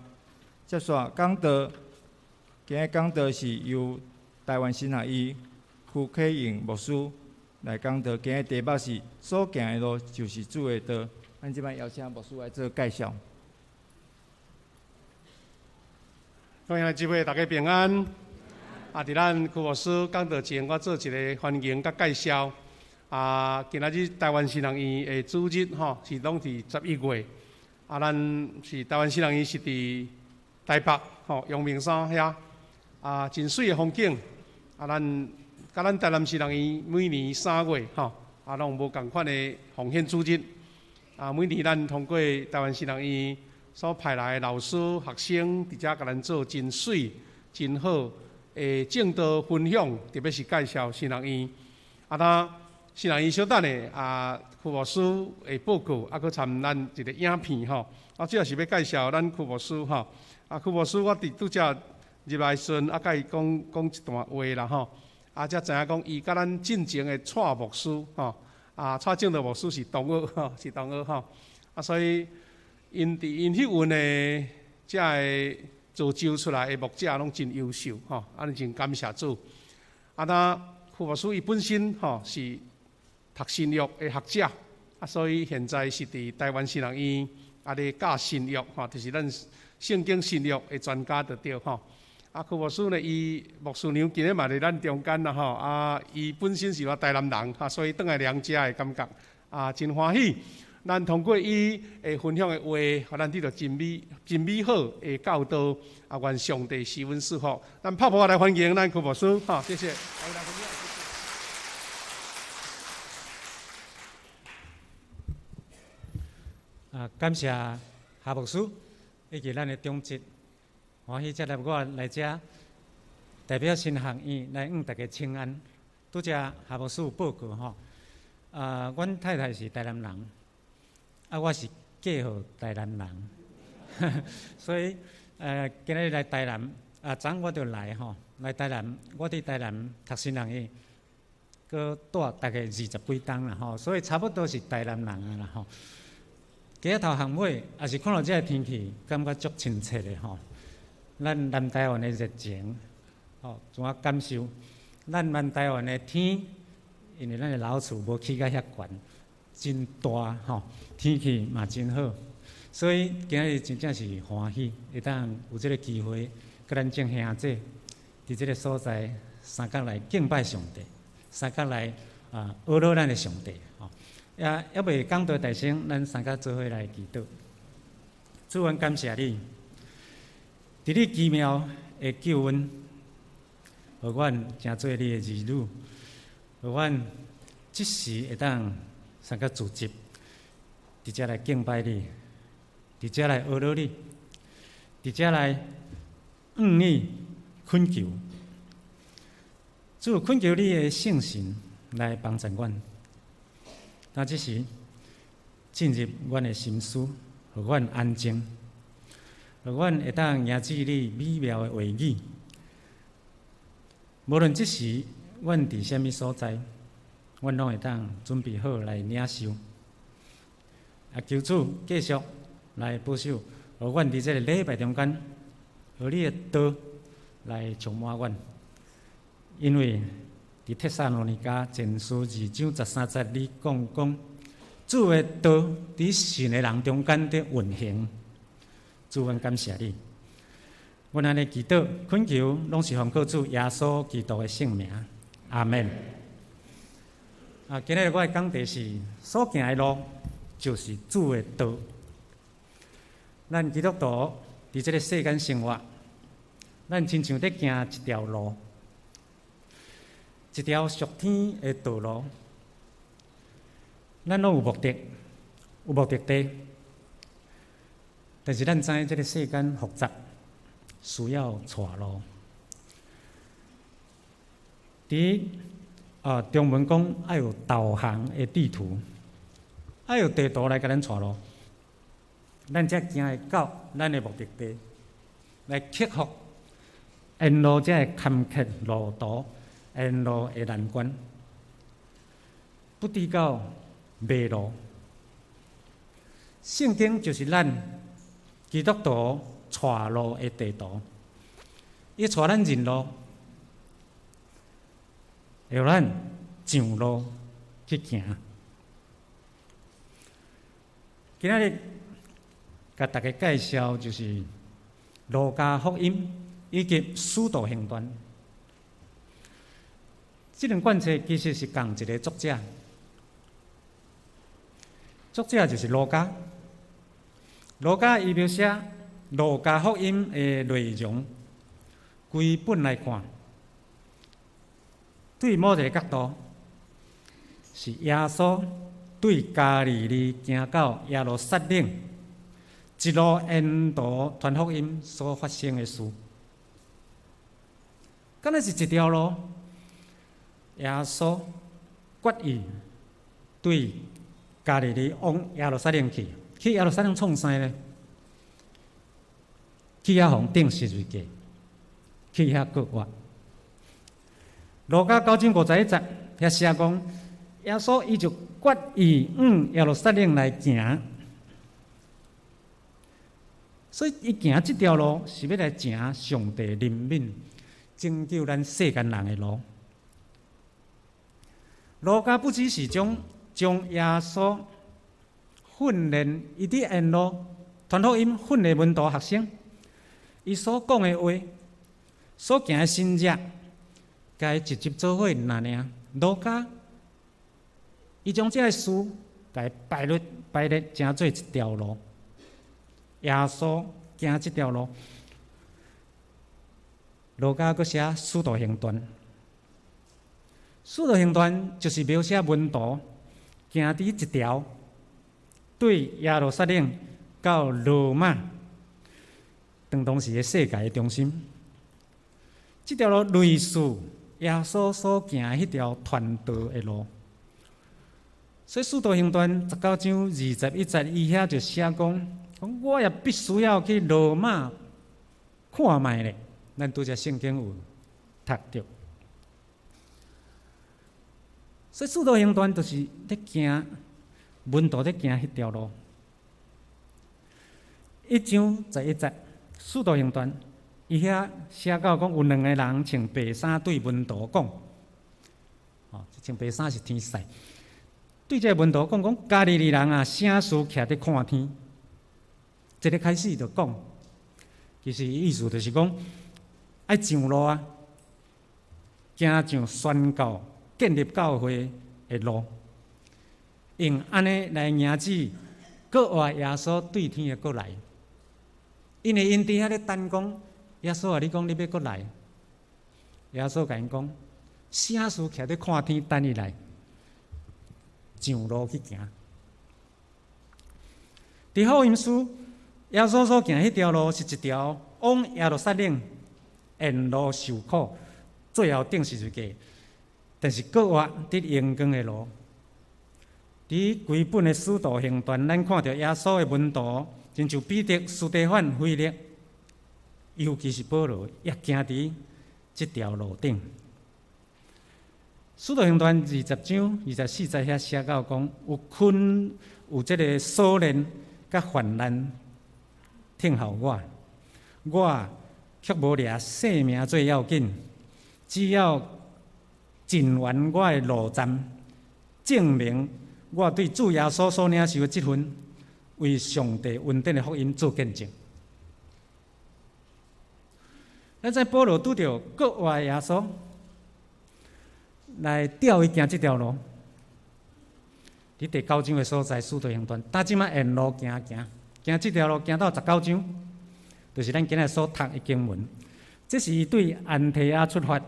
接續講道，今日講道是由臺灣神學院邱啟榮牧師來講道。今日題目是所行的路就是主的道。咱這擺邀請牧師來做介紹。各位兄弟姊妹，大家平安。啊，佇咱邱牧師講道前，我做一个歡迎佮介紹。啊，今仔日臺灣神學院的主日吼，是攏佇11月。啊，咱是臺灣神學院是佇台北吼，陽明山遐。啊，真媠的風景。啊，咱佮咱台南神學院每年3月吼，啊，攏無仝款的奉獻主日。啊，每年咱通過臺灣神學院所派來的老師、學生，佇遮共咱做真媠、真好的證道分享，特別是介紹神學院。啊，那神學院小等下啊，邱牧師的報告，啊，閣參咱一个影片吼。啊，主要是欲介紹咱邱牧師吼。啊，邱牧師，我佇拄才入來時陣，啊，佮伊講講一段話啦吼。啊，才知影講伊佮咱進前的蔡牧師吼，啊，蔡正道牧師是同學吼，是同學吼。啊，所以𪜶佇𪜶彼運的遮个造就出來的牧者攏真優秀吼，按呢真感謝主。啊，那邱牧師伊本身吼是讀新約的學者，啊，所以現在是佇臺灣神學院啊咧教新約吼，就是咱聖經新約的專家就對吼。啊，邱牧師呢，伊牧師娘今日嘛佇咱中間啦吼，啊，伊本身是我台南人，哈，所以轉來娘家的感覺啊，真歡喜。咱通過伊的分享的話，予咱得著真美、真美好的教導，啊，願上帝賜恩賜福。咱拍噗仔來歡迎咱邱牧師，哈，謝謝。啊，感謝夏牧師以及咱的長執，歡喜接納我來遮代表神學院來向大家請安。拄才夏牧師有報告吼，啊，阮太太是臺南人，啊，我是嫁予臺南人，所以今日來臺南，啊，昨昏我就來吼，來臺南，我佇臺南讀神學院，閣蹛大概二十幾冬啦吼，所以差不多是臺南人啊啦吼。今仔頭項尾，也是看到這个天氣，感覺足親切的吼。咱南台灣的熱情，吼，怎啊感受？咱南台灣的天，因為咱的樓厝無起甲遐懸，真大吼，天氣嘛真好，所以今仔日真正是歡喜，會當有這个機會，佮咱眾兄弟佇這个所在相共來敬拜上帝，相共來啊，呵咾咱的上帝。也猶未講道大聲，咱三个做伙來祈禱。主，阮感謝你，佇你奇妙的救恩，予阮成做你的兒女，予阮這時會當三个聚集，佇遮來敬拜你，佇遮來呵咾你，佇遮來向你懇求。主，懇求你的聖神來幫助阮。那這時進入阮的心思，予阮安靜，予阮會當迎接你美妙的話語。無論這時阮佇啥物所在，阮攏會當準備好來領受。啊，求主繼續來保守，予阮佇這个禮拜中間，予你的道來充滿阮，因為佇帖撒羅尼迦前書2章13節，你講講主的道佇信的人中間佇運行。主，阮感謝你。阮按呢祈禱懇求，攏是奉靠主耶穌基督的聖名。阿們。啊，今日我的講題是所行的路就是主的道。咱基督徒佇這个世間生活，咱親像佇行一條路。一條屬天的道路，咱攏有目的，有目的地，但是咱知這个世間複雜，需要帶路。佇啊，中文講愛有導航的地圖，愛有地圖來共咱帶路，咱才行會到咱的目的地，來克服沿路這个坎坷路途。沿路的難關，不致到迷路。聖經就是咱基督徒帶路的地圖，伊帶咱認路，予咱上路去行。今仔日共大家介紹就是路加福音以及使徒行傳。這兩卷冊其實是仝一个作者，作者就是路加。路加伊描寫路加福音的內容，規本來看，對某一个角度，是耶穌對加利利行到耶路撒冷，一路沿途傳福音所發生的事，敢若是一條路。耶穌決意對加利利往耶路撒冷去，去耶路撒冷創啥呢？去遐予人釘十字架，去遐復活。路加九章五十一節遐寫講，耶穌伊就決意往耶路撒冷來行，所以伊行這條路是欲來行上帝憐憫、拯救咱世間人的路。路加不只是將耶穌訓練伊佇沿路傳福音訓練門徒學生，伊所講的話，所行的神跡，共伊直接做伙爾爾。路加伊將這个事共伊排列成做一條路，耶穌行這條路，路加閣寫使徒行傳。使徒行傳就是描寫門徒行佇一條對耶路撒冷到羅馬，當當時的世界的中心。這條路類似耶穌所行的彼條傳道的路。所以使徒行傳19章21節，伊遐就寫講：講我也必須要去羅馬看覓咧。咱拄才聖經有讀著。所以使徒行傳就是咧行門徒咧行彼條路。1章11節，使徒行傳，伊遐寫到講有兩个人穿白衫對門徒講，哦，穿白衫是天使，對這个門徒講講，加利利人啊，啥事徛佇看天？這个開始就講，其實意思就是講，愛上路啊，行上宣告建立教會的路，用按呢來迎接閣活耶穌對天的閣來。因為𪜶佇遐咧等講，耶穌啊，你講你欲閣來，耶穌共𪜶講，啥事徛佇看天等伊來，上路去行。佇福音書，耶穌所行彼條路是一條往耶路撒冷沿路受苦，最後釘十字架，但是閣活得榮光的路。佇規本的使徒行傳，咱看著耶穌的門徒，親像彼得、司提反、腓力，尤其是保羅，也行佇這條路頂。使徒行傳20章24節遐寫到講，有困有這个鎖鏈佮患難聽候我，我卻無掠性命做要緊，只要盡完我的路站，證明我對主耶穌所領受的這份為上帝恩典的福音做見證。咱知保羅拄著閣活耶穌來帶伊行這條路，佇第九章的所在，使徒行傳，打這馬沿路行行行這條路，行到十九章，就是咱今日所讀的經文。這是伊對安提阿出發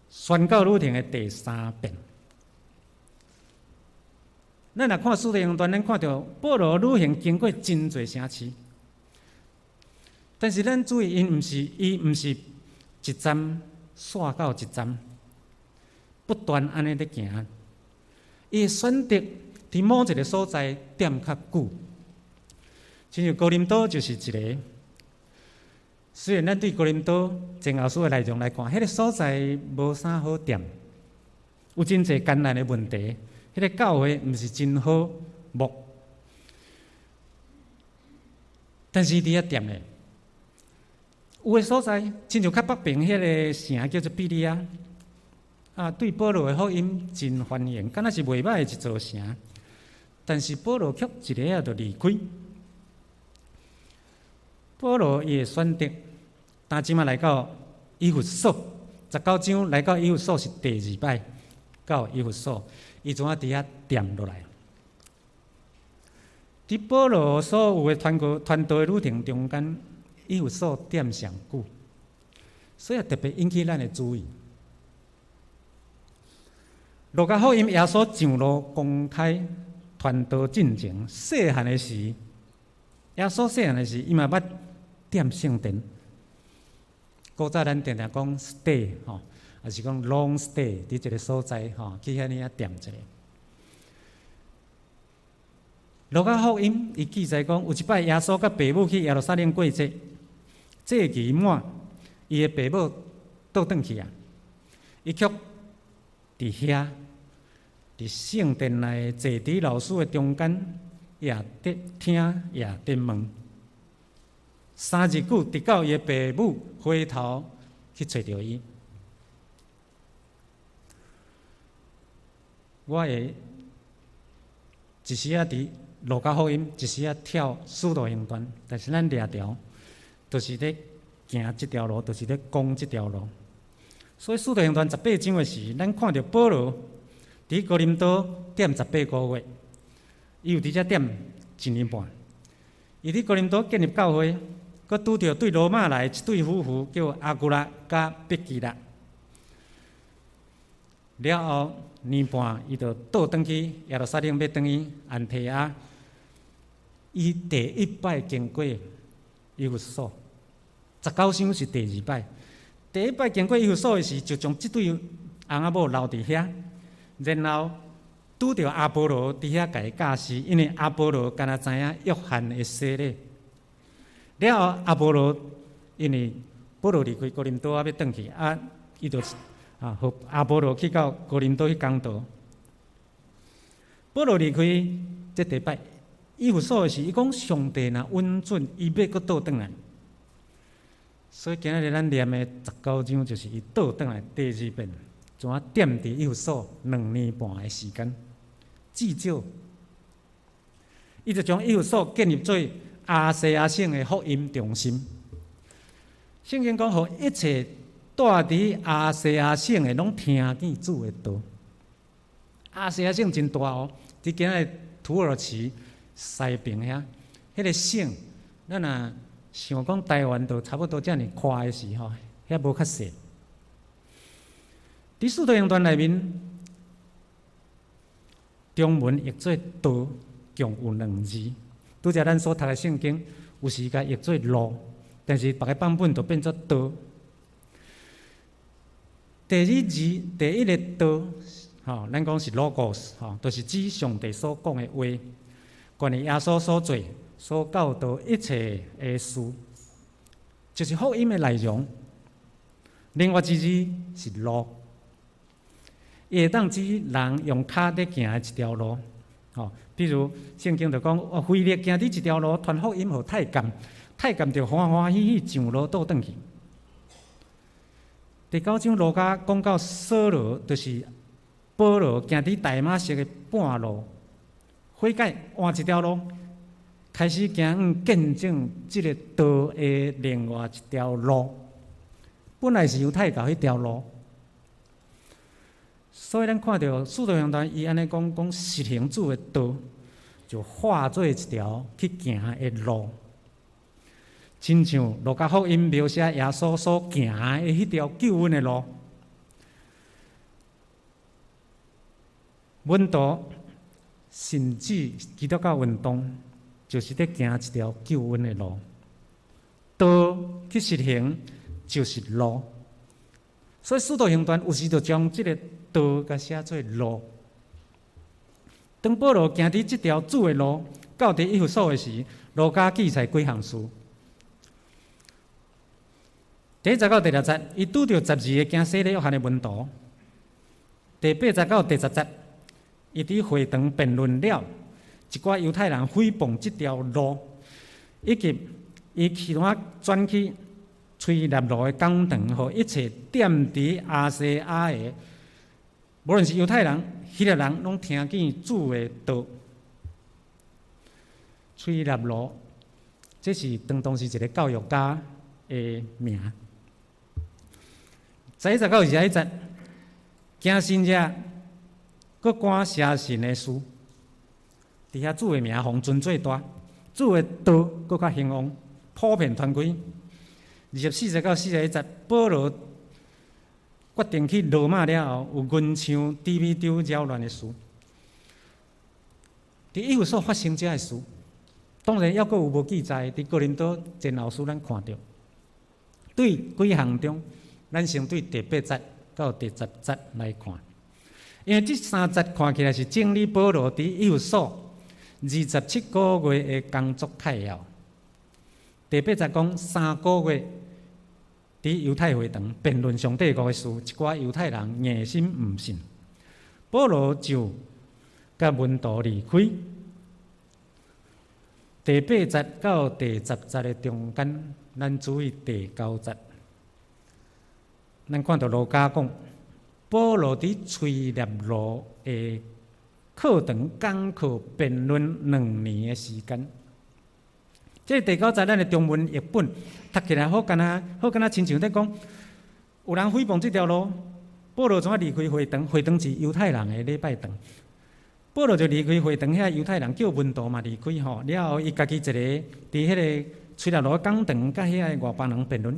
宣教旅程的第三遍。咱若看使徒行傳，咱看著保羅旅行經過真濟城市，但是咱注意，伊毋是一站煞到一站，不斷按呢咧行。伊會選擇佇某一个所在踮較久，親像哥林多就是一个。雖然咱對哥林多前後書的內容來看，彼个所在無啥好踮，有真濟艱難的問題，彼个教會毋是真好牧。但是佇遐踮咧，有的所在，親像較北爿彼个城叫做庇哩亞，啊，對保羅的福音真歡迎，敢若是袂䆀的一座城。但是保羅卻一下仔就離開。保羅伊會選擇，當這馬來到以弗所，19章來到以弗所是第二擺到以弗所，伊怎仔佇遐踮落來？佇保羅所有的傳道傳道的旅程中間，以弗所踮上久，所以特別引起咱的注意。路加福音耶穌上路公開傳道進前，細漢的時，耶穌細漢的時，伊嘛捌踮聖殿。古早咱定定講 stay 吼，抑是講 long stay 佇一个所在吼，去遐爾仔踮一下。路加福音伊記載講，有一擺耶穌佮爸母去耶路撒冷過節，節期滿，伊的爸母倒轉去啊，伊卻佇遐，佇聖殿內坐佇老師的中間，也佇聽，也佇問。三日久，直到伊的爸母回頭去揣著伊。我會一時仔佇路加福音，一時仔跳使徒行傳，但是咱掠條，就是咧行這條路，就是咧講這條路。所以使徒行傳十八章的時，咱看著保羅佇哥林多踮18個月，伊有佇遮踮一年半。伊佇哥林多建立教會，閣拄著對羅馬來一對夫婦叫亞居拉佮百基拉。了後年半，伊就倒轉去耶路撒冷，欲轉去安提阿。伊第一擺經過以弗所，19章是第二擺。第一擺經過以弗所的時，就將這對翁仔某留佇遐，然後拄著阿波羅佇遐共伊教示，因為阿波羅敢若知影約翰的洗禮。了後阿波羅因為保羅離開哥林多啊，欲轉去啊，伊就啊，予阿波羅去到哥林多去講道。保羅離開這第一擺以弗所的時，伊講上帝若允准，伊欲閣倒轉來。所以今仔日咱念的十九章，就是伊倒轉來第二遍，怎仔踮佇以弗所2年半的時間，至少，伊就將以弗所建立做亞細亞省的福音中心。聖經講，予一切蹛佇亞細亞省的，攏聽見主的道。亞細亞省真大哦，佇今仔日土耳其西爿遐，彼个省，咱若想講台灣就差不多遮爾寬的時吼，遐無較細。佇使徒行傳內面，中文譯做道，共有兩字。拄才咱所讀的聖經，有時共譯做路，但是別个版本就變做道。第二字，第一个道，吼，咱講是 logos，吼，就是指上帝所講的話，關於耶穌所做、所教導一切的事，就是福音的內容。另外一字是路，伊會當指人用跤咧行的一條路，吼，比如聖經就講，哦，腓力行佇一條路，傳福音予太監，太監就歡歡喜喜上路倒轉去。第九章路加講到掃羅，就是保羅行佇大馬色的半路，悔改換一條路，開始行見證這个道的另外一條路。本來是猶太教彼條路，所以咱看著使徒行傳，伊按呢講講實行主的道，就化做一條去行的路，親像路加福音描寫耶穌所行的彼條救恩的路。門徒甚至基督教運動，就是咧行一條救恩的路，道去實行就是路，所以使徒行傳有時就將這个道共寫做路。當保羅行佇這條主的路，到佇以弗所的時，路加記載幾項事。第一節到第六節，伊拄著12个行洗禮約翰的門徒。第八節到第十節，伊佇會堂辯論了，一寡猶太人誹謗這條路，以及伊去怎轉去推喇羅的講堂，予一切踮佇亞細亞的，無論是猶太人、希臘人，攏聽見主的道。推喇羅，這是當當時一个教育家的名。11節到21節，行神跡，閣趕邪神的事，佇遐主的名予尊做大，主的道閣較興旺，普遍傳開。24節到41節，保羅決定去羅馬了後，有銀槍低美丟擾亂的事。佇以弗所發生這个事，當然猶閣有無記載，佇哥林多前後書咱看著。對幾項中，咱先對第八節到第十節來看，因為這三節看起來是整理保羅佇以弗所27個月的工作概要。第八節講三個月佇猶太會堂辯論上帝國的事，一寡猶太人硬心毋信，保羅就佮門徒離開。第八節到第十節的中間，咱注意第九節。咱看著路加講，保羅佇推喇羅的課堂講課辯論2年的時間。這個第九節，咱的中文譯本讀起來好敢若好敢若親像佇講，有人誹謗這條路，保羅怎啊離開會堂？會堂是猶太人的禮拜堂。保羅就離開會堂，遐猶太人叫門徒嘛離開吼，了後伊家己一個佇彼个推喇羅講堂，佮遐个外邦人辯論，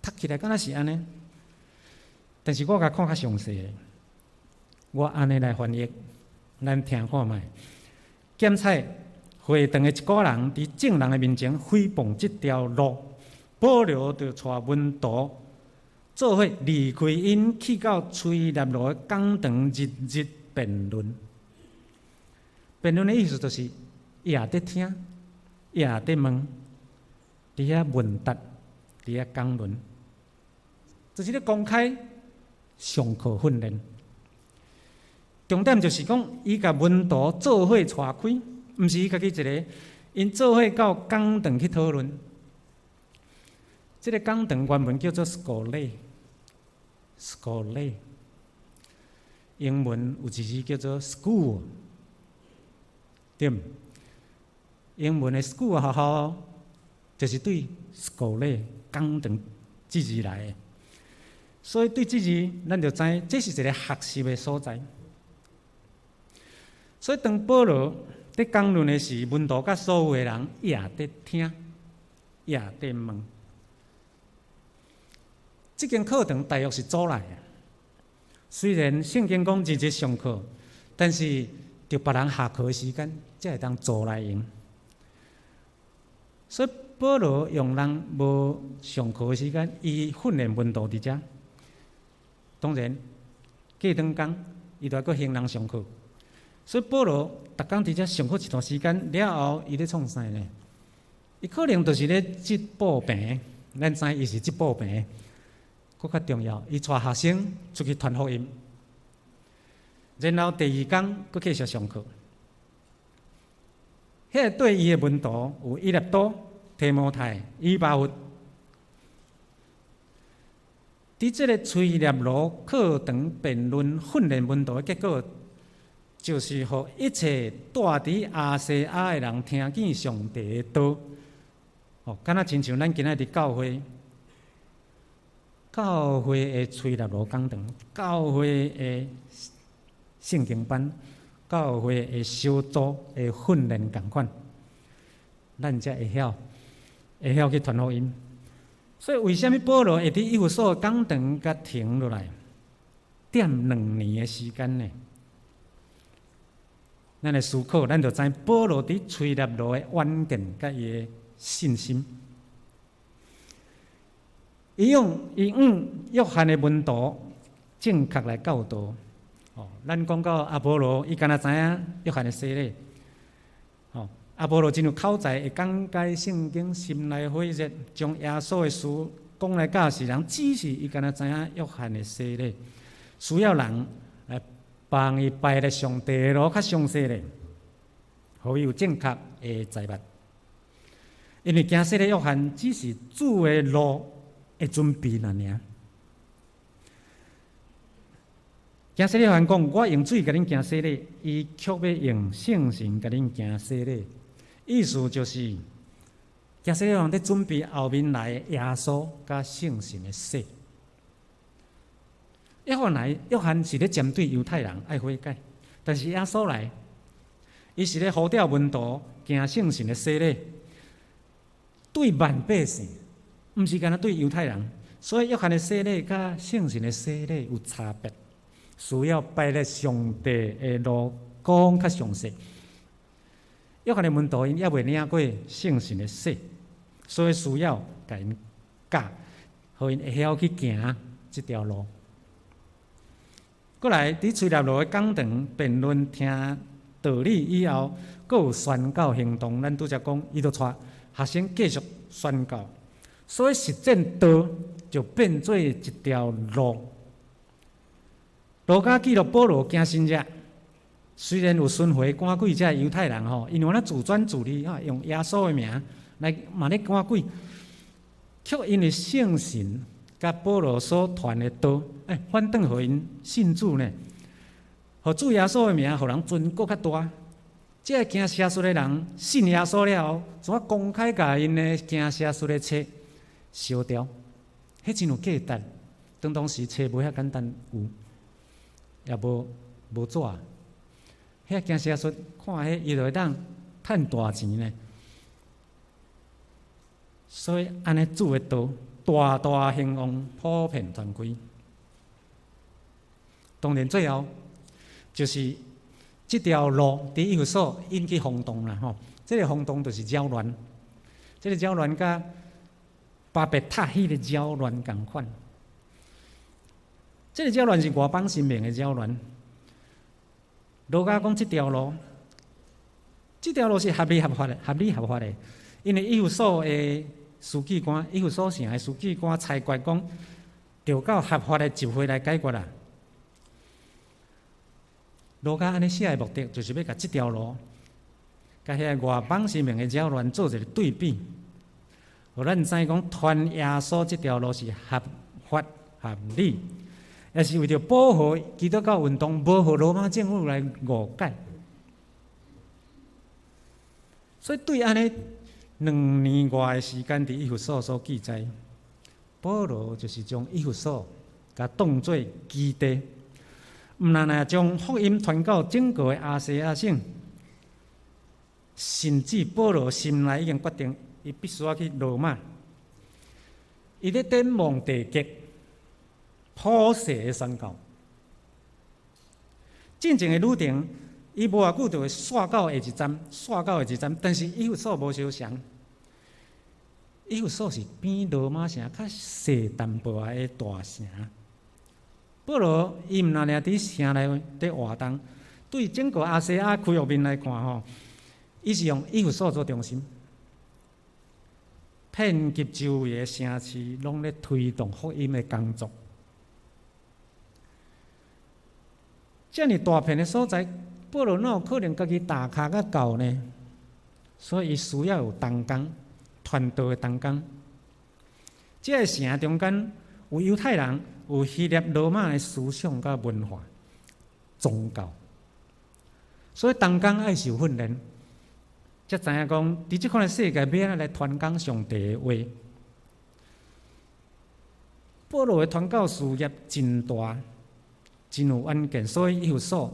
讀起來敢若是按呢。但是我共看較詳細，我按呢來翻譯，咱聽看覓。檢採會堂的一寡人佇眾人的面前誹謗這條路，保羅就帶門徒做伙離開𪜶，去到推喇羅的講堂，日日辯論。辯論的意思就是，伊也佇聽，伊也佇問，佇遐問答，佇遐講論，就是咧公開上課訓練。重點就是講，伊共門徒做伙帶開，毋是伊家己一个，𪜶做伙到講堂去討論。這个講堂原文叫做 “schole”，schole，英文有一字叫做 “school”，對毋？英文的 school 學校就是對 schole 講堂這字來的，所以對這字，咱就知這是一个學習的所在。所以當保羅佇講論的時，門徒佮所有的人也佇聽，也佇問。這間課堂大約是組內的，雖然聖經講日日上課，但是著別人下課的時間，才會當租來用。所以保羅用人無上課的時間，伊訓練門徒佇遮。當然，過轉工，伊就愛閣還人上課。所以保羅逐工佇遮上課一段時間了後，伊咧創啥呢？伊可能就是咧織布棚，咱知伊是織布棚。閣較重要，伊帶學生出去傳福音，然後第二工閣繼續上課。彼个綴伊的門徒有以列多、提摩太、以巴弗。佇這个推喇羅課堂辯論訓練門徒的結果，就是予一切蹛佇亞細亞的人聽見上帝的道。哦，敢若親像咱今仔佇教會，教會的推喇羅講堂，教會的聖經班，教會的小組的訓練仝款，咱才會曉會曉去傳福音。所以，為啥物保羅會佇以弗所講堂共停落來，踮2年的時間呢？咱來思考，咱就知保羅佇推喇羅的遠見佮伊的信心。伊用伊向約翰的門徒正確來教導。哦，咱講到阿波羅，伊敢若知影約翰的洗禮。哦，阿波羅真有口才，會講解聖經，心內火熱，將耶穌的事講來教示人。只是伊敢若知影約翰的洗禮，需要人來幫伊排咧上帝的路較詳細咧，予伊有正確的知捌。因為行洗禮約翰只是主的路的準備爾。行洗禮約翰講：我用水共恁行洗禮，伊卻欲用聖神共恁行洗禮。意思就是，行洗禮約翰佇準備後面來的耶穌佮聖神的洗。約翰來，約翰是咧針對猶太人愛悔改，但是耶穌來，伊是咧呼召門徒行聖神的洗禮，對萬百姓，毋是干焦對猶太人。所以約翰的洗禮佮聖神的洗禮有差別，需要排列上帝的路講較詳細。約翰的門徒𪜶猶未領過聖神的洗，所以需要共𪜶教，予𪜶會曉去行這條路。過來，佇推喇奴的講堂辯論聽道理以後，閣有宣教行動。咱拄才講，伊就帶學生繼續宣教，所以實踐道就變做一條路。路加記錄保羅行神跡，雖然有巡迴趕鬼這猶太人吼，𪜶有那自專自利啊，用耶穌的名來嘛咧趕鬼，卻因為聖神佮保羅所傳的道，欸，反轉予𪜶信主呢，予主耶穌的名，予人尊閣較大。這个行邪術的人信耶穌了後，怎啊公開共𪜶的行邪術的冊燒掉？彼真有價值。當當時冊無遐簡單有，也無無紙。遐行邪術，看彼伊就會當趁大錢呢。所以按呢主的道大大興旺，普遍傳開。當然最後就是這條路佇以弗所引起轟動啦吼。這个轟動就是擾亂，這个擾亂佮巴別塔彼个擾亂仝款。這个擾亂是外邦神明的擾亂。路加講這條路，這條路是合理合法的，合理合法的，因為以弗所的書記官，以弗所城的書記官裁決講，著到合法的集會來解決啦。路加按呢寫的目的，就是欲共這條路，佮彼个外邦神明的擾亂做一个對比，予咱知講傳耶穌這條路是合法合理，也是為著保護基督教運動，無予羅馬政府來誤解。所以對按呢兩年外的時間，佇以弗所所記載，保羅就是將以弗所共當做基地，毋但若將福音傳到整個的亞細亞省，甚至保羅心內已經決定，伊必須愛去羅馬。伊咧展望地極，普世的宣教。進前的旅程，伊無偌久就會煞到下一站，煞到下一站，但是以弗所無相仝。以弗所是比羅馬城較細淡薄仔的大城。保羅伊毋但爾佇城內佇活動，對整個亞細亞區域面來看吼，伊是用以弗所做中心，遍及周圍的城市，攏咧推動福音的工作。遮爾大片的所在，保羅哪有可能家己踏跤甲到呢？所以伊需要有同工，傳道的同工。這个城中間有猶太人，有希臘、羅馬的思想佮文化、宗教，所以同工愛受訓練，才知影講，佇這款的世界欲按怎來傳講上帝的話。保羅的傳教事業真大，真有遠見，所以以弗所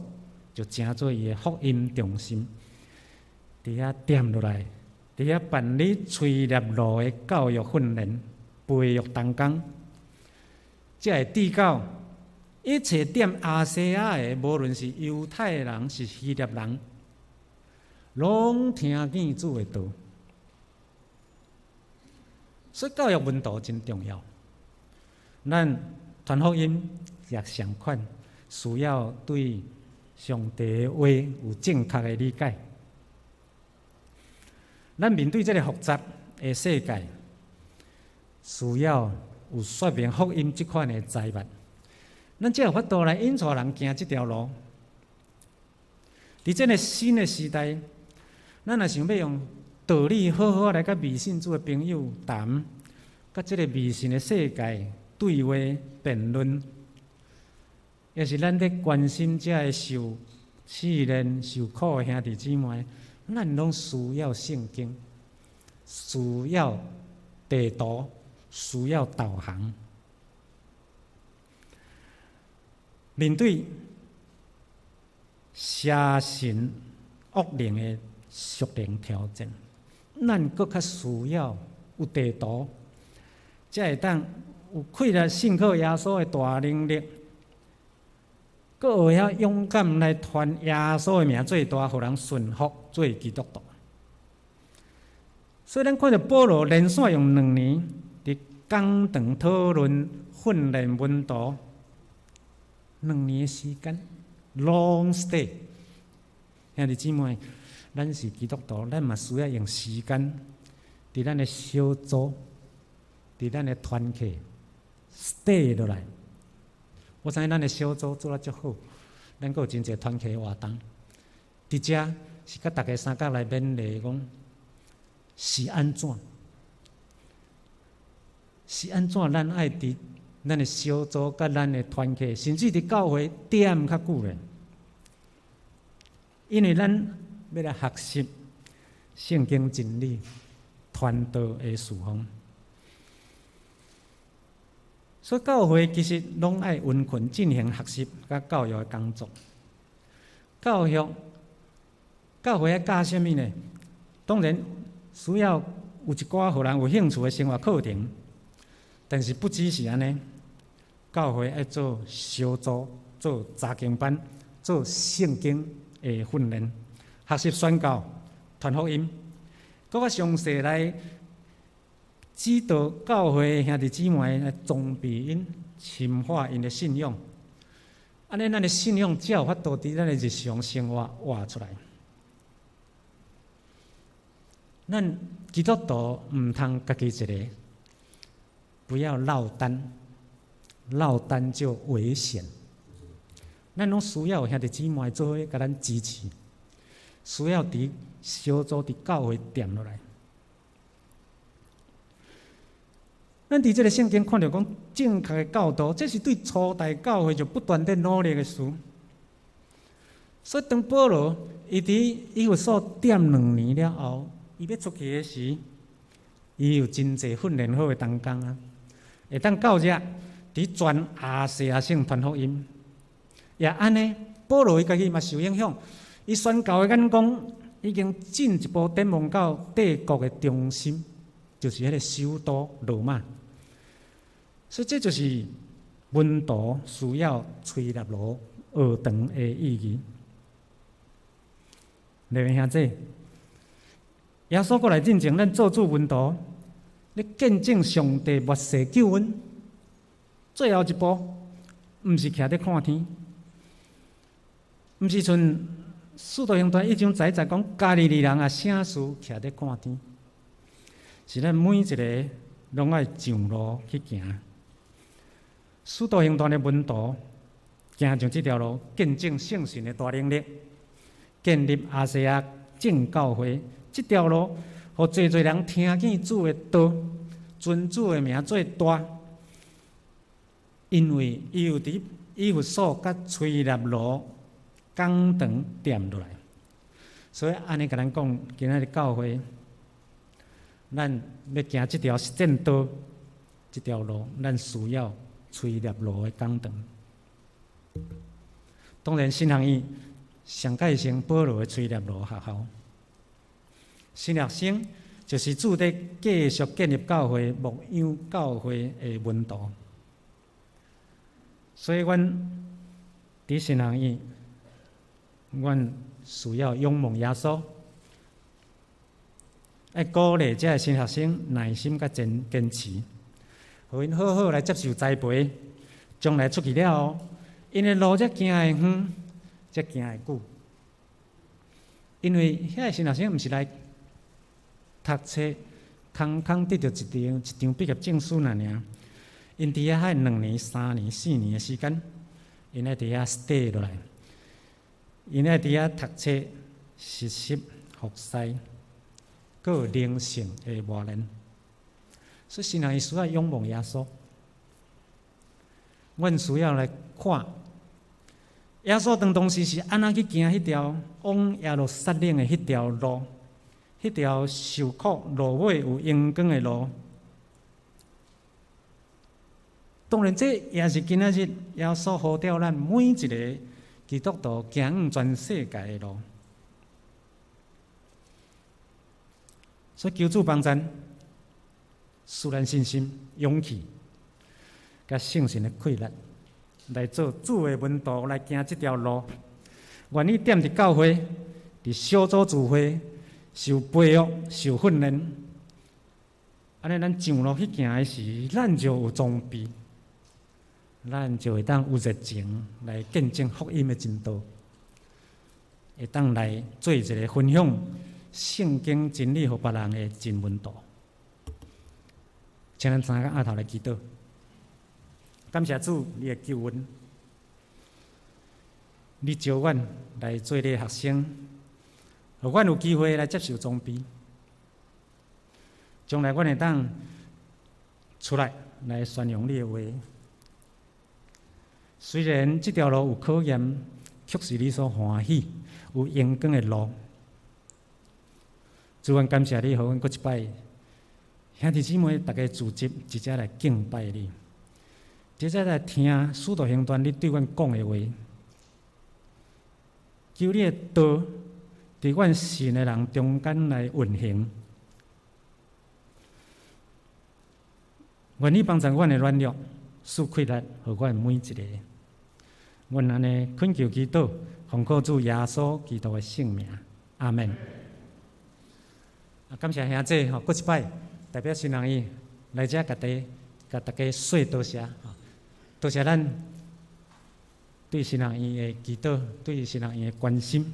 就成做伊的福音中心，佇遐踮落來，佇遐辦理推喇奴的教育訓練，培育同工，才會致到一切踮亞細亞的，無論是猶太人是希臘人，攏聽見主的道。所以教育門徒真重要。咱傳福音也相款，需要對上帝的話有正確的理解。咱面對這个複雜的世界，需要有說明福音這款的才物，咱才有法度來引帶人行這條路。佇這个新的時代，咱若想欲用道理好好來佮未信主的朋友談，佮這个迷信的世界對話辯論，抑是咱咧關心遮个受試煉、受苦的兄弟姊妹，咱攏需要聖經，需要地圖，需要導航。面對邪神惡靈的屬靈挑戰，咱閣較需要有地圖，才會當有氣力信靠耶穌的大能力，閣會曉勇敢來傳耶穌的名做大，予人順服做基督徒。所以咱看著保羅連續用2年佇講堂討論訓練門徒，兩年的時間，long stay。兄弟姊妹，咱是基督徒，咱嘛需要用時間，佇咱的小組，佇咱的團契 stay 落來。我知影咱的小組做得足好，咱閣有真濟團契活動。佇遮是佮大家相佮來勉勵講，是按怎？是按怎？咱愛佇咱的小組佮咱的團契，甚至佇教會踮較久咧。因為咱欲來學習聖經真理、傳道的事奉，所以教會其實攏愛殷勤進行學習佮教育的工作。教育教會愛教啥物呢？當然需要有一寡予人有興趣的生活課程，但是不只是按呢，教會愛做小組、做查經班、做聖經的訓練、學習宣教、傳福音，閣較詳細來指導教會兄弟姊妹來裝備𪜶、深化𪜶的信仰。按呢，咱的信仰才有法度佇咱的日常生活活出來。咱基督徒毋通家己一个，不要落單，落單就危險。咱攏需要兄弟姊妹做伙共咱支持，需要佇小組、佇教會踮落來。咱佇這个聖經看著講正確的教導，這是對初代教會就不斷佇努力的事。所以當保羅伊佇以弗所踮2年了後，伊欲出去的時，伊有真濟訓練好的同工啊，會當到遮佇全亞細亞省傳福音。也按呢，保羅伊家己嘛受影響，伊宣教的眼光已經進一步展望到帝國的中心，就是彼个首都羅馬。所以這就是門徒需要推納羅學堂的意義。列位兄弟，耶穌閣來進前，咱做主門徒，咧見證上帝末世救恩，最後一步，毋是徛佇看天。毋是像使徒行傳1章11節講，加利利人啊，啥事徛佇看天？是咱每一个攏愛上路去行。使徒行傳的門徒行上這條路，見證聖神的大能力，建立亞細亞正教會。這條路，予濟濟人聽見主的道，尊主的名做大，因為伊有佇以弗所佮推喇奴講堂踮落來，所以按呢共咱講，今仔日教會，咱欲行這條正道，這條路，咱需要推喇奴的講堂。當然，神學院上蓋先保羅的推喇奴學校，新學生就是主佇繼續建立教會、牧養教會的門徒。所以，阮佇神學院，阮需要仰望耶穌，愛鼓勵這个新學生耐心佮堅堅持，予𪜶好好來接受栽培，將來出去了後，𪜶的路才行會遠，才行會久。因為遐个新學生毋是來讀冊，空空得著一張一張畢業證書爾爾，𪜶佇遐2年、3年、4年的時間，𪜶愛佇遐 stay 落來。𪜶愛佇遐讀冊、實習、服侍，閣有靈性的磨練。所以神學院需要仰望耶穌，阮需要來看耶穌當當時是按怎去行彼條往耶路撒冷的彼條路，彼條受苦路尾有榮光的路。當然，這也是今仔日耶穌呼召咱每一个基督徒行往全世界的路。所以求主幫贊，賜咱信心、勇氣，佮聖神的氣力，來做主的門徒，來行這條路。願意踮佇教會，佇小組聚會，受培育、受訓練，按呢，咱上路去行的時，咱就有裝備，咱就會當有熱情來見證福音的真道，會當來做一个分享聖經真理予別人的真門徒。請咱三个阿頭來祈禱，感謝主，你的救恩，你召阮來做你的學生，予阮有機會來接受裝備，將來阮會當出來來宣揚你的話。雖然這條路有考驗，卻是你所歡喜、有榮光的路。主，阮感謝你，予阮閣一擺兄弟姊妹，逐家聚集，一齊來敬拜你，一齊來聽使徒行傳你對阮講的話。求你的道佇阮信的人中間來運行，願你幫助阮的軟弱，賜氣力予阮每一个。阮按呢懇求祈禱，奉靠主耶穌基督的聖名，阿們。啊，感謝兄姊吼，閣一擺代表神學院來遮共大家說多謝，多謝咱對神學院的祈禱，對神學院的關心。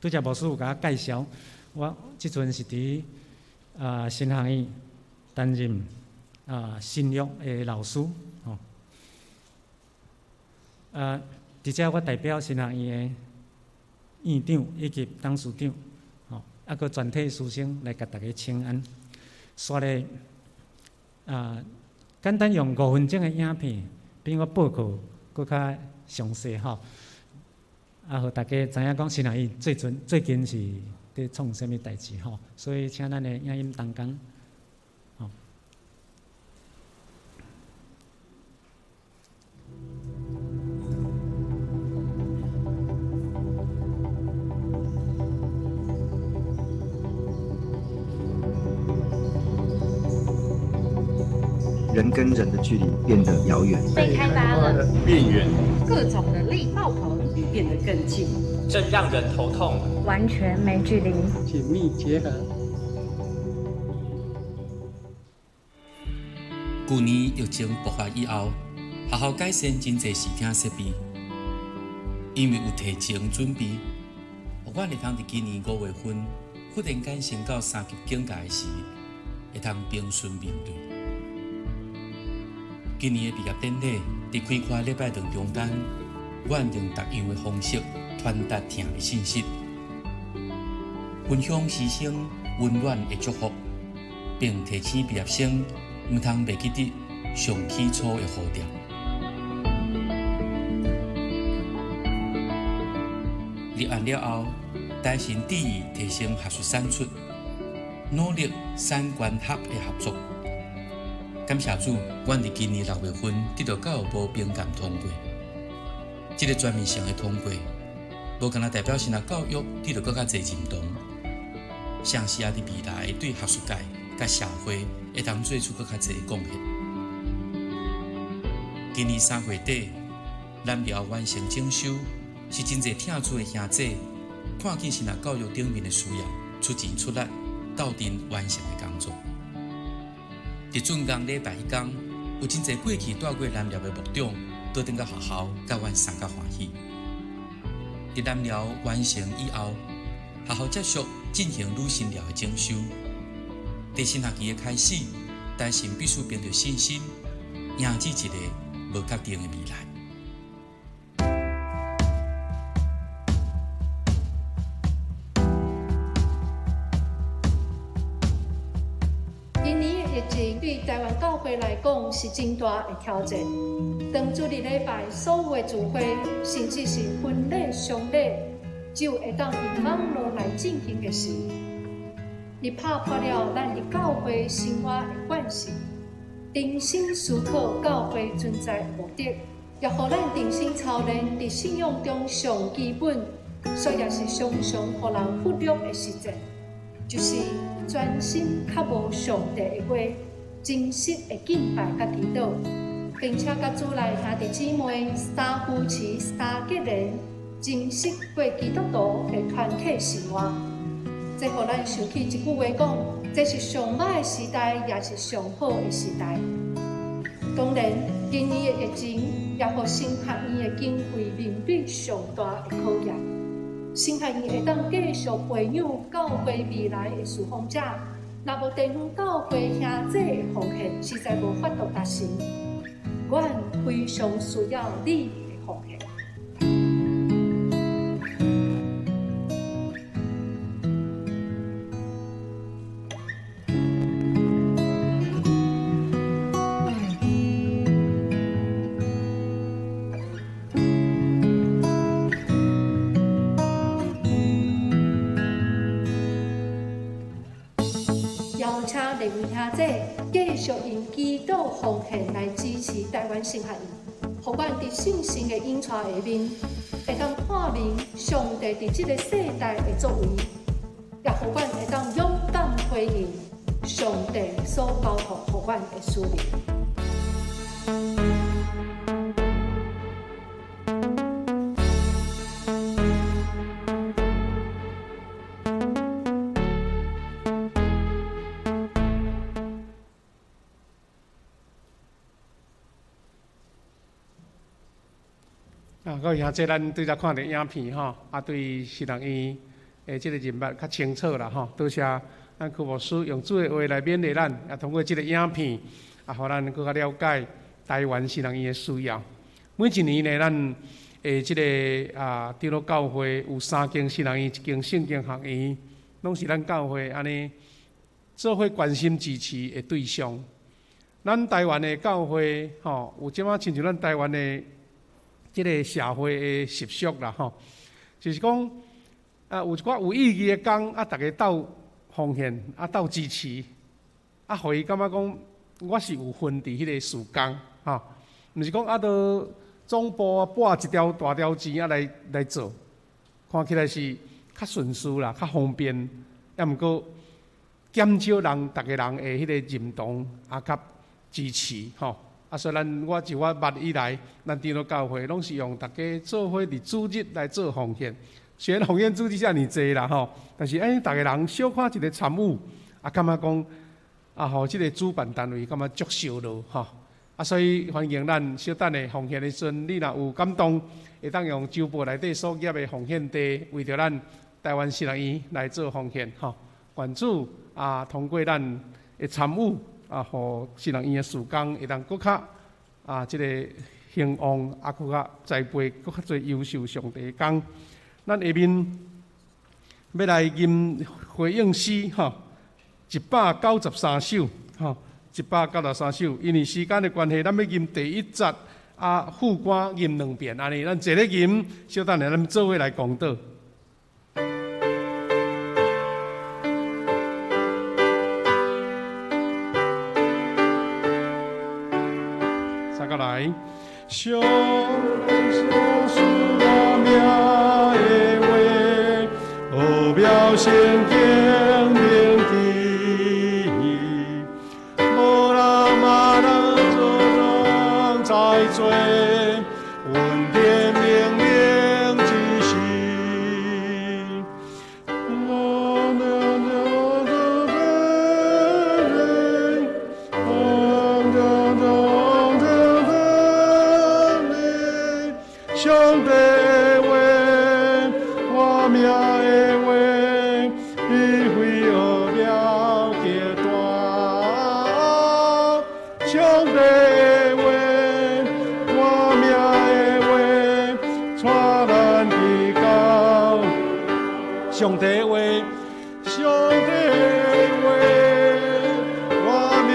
拄才牧師有共我介紹，我這陣是佇神學院擔任新約的老師。吼，佇遮我代表神學院的院長以及董事長，吼，閣全體師生來共大家請安。煞咧簡單用5分鐘的影片，比我報告閣較詳細吼。啊，予大家知影講神學院最近是佇創啥物代誌吼，所以請咱的影音同工。人跟人的距離變得遙遠，被開發了，變遠，各種的力爆棚，變得更近，正讓人頭痛，完全沒距離，緊密結合。舊年疫情爆發以後，學校改善真濟視聽設備，因為有提前準備，阮會通佇今年5月份忽然間升到3級警戒時，會通平順面對。今年的畢業典禮，佇開課禮拜堂中間，阮用特樣的方式傳達疼的信息，分享師生溫暖的祝福，並提醒畢業生毋通袂記得上起初的呼召。立案了後，台神致意提升學術產出，努力產官學的合作。感謝主，阮佇今年6月份得到教育部評鑑通過。這个全面性的通過，無干焦代表神學教育得到閣較濟認同，相信也佇未來對學術界佮社會會當做出閣較濟貢獻。今年3月底，南寮完成整修，是真濟疼主的兄弟看見神學教育頂面的需要，出錢出力鬥陣完成的工作。佇竣工禮拜彼工，有真濟過去蹛過南寮的牧長，倒轉到學校，佮阮相佮歡喜。佇南寮完成以後，學校繼續進行女神寮的整修。佇新學期的開始，台神必須憑著信心，迎接一個無確定的未來。疫情对台湾教会来讲是真大的挑战。当主日礼拜所有的聚会，甚至是婚礼、丧礼，只有会当用网路来进行的时，伊拍破了咱伫教会生活的惯性，重新思考教会存在的目的，也予咱重新操练伫信仰中上基本，所以也是常常予人忽略的实践，就是专心渴慕上帝的话，真实的敬拜佮祈祷，并且佮主内兄弟姊妹三扶持、三结连，真实过基督徒的团体生活。这予咱想起一句话讲：这是上歹的时代，也是上好的时代。当然，今年的疫情也予神学院的经费面对上大的考验。神学院会当继续培养教会未来的事奉者，若无地方教会兄弟的奉献，实在无法度达成。阮非常需要你的奉献。邀请立位兄弟继续用祈祷奉献来支持台湾神学院，予阮伫圣神的引带下面，会当看明上帝伫这个世代的作为，也予阮会当勇敢回应上帝所交托予阮的使命。啊，各位兄弟，咱拄才看著影片吼，啊，对神学院的这个认捌较清楚啦吼。多谢咱柯牧师用主的话来勉励咱，也通过这个影片，啊，予咱阁较了解台湾神学院的需要。每一年呢，咱的这个啊，长老教会有三间神学院，一间圣经学院，拢是咱教会按呢做伙关心支持的对象。咱台湾的教会吼，有这马亲像咱台湾的这个社会的习俗啦，吼，就是讲啊，有一寡有意义的工啊，大家斗奉献啊，斗支持啊，予伊感觉讲我是有份伫彼个事工，吼，毋是讲啊，都总部啊拨一条大条钱啊来做，看起来是较顺序啦，较方便，抑毋过减少人逐家人的彼个认同啊，佮支持，吼。啊，所以咱我自我捌以来，咱长老教会拢是用大家做伙伫主日来做奉献。虽然奉献主日遮尔济啦吼，但是逐家人小可一个参与，啊，感觉讲啊，予这个主办单位感觉足受落吼。啊，所以欢迎咱小等下奉献的时阵，你若有感动，会当用周报内底所页的奉献地，为著咱台湾神学院来做奉献吼。愿主啊，通过咱的参与。啊，予神学院的事工会当阁较啊，这个兴旺，啊，阁较栽培，阁较济优秀上帝的工。咱下面欲来吟回应诗吼，193首吼，193首。因为时间的关系，咱欲吟第一节啊，副歌吟两遍，按呢，咱坐咧吟，小等下咱做伙来讲道。来，上帝所赐我命的话，奥妙圣经铭记，无人嘛能阻挡在做，稳定命令之时。上帝的话，我命的话，伊非奥妙极大。上帝的话，我命的话，带咱伫到。上帝的话，上帝的话，我命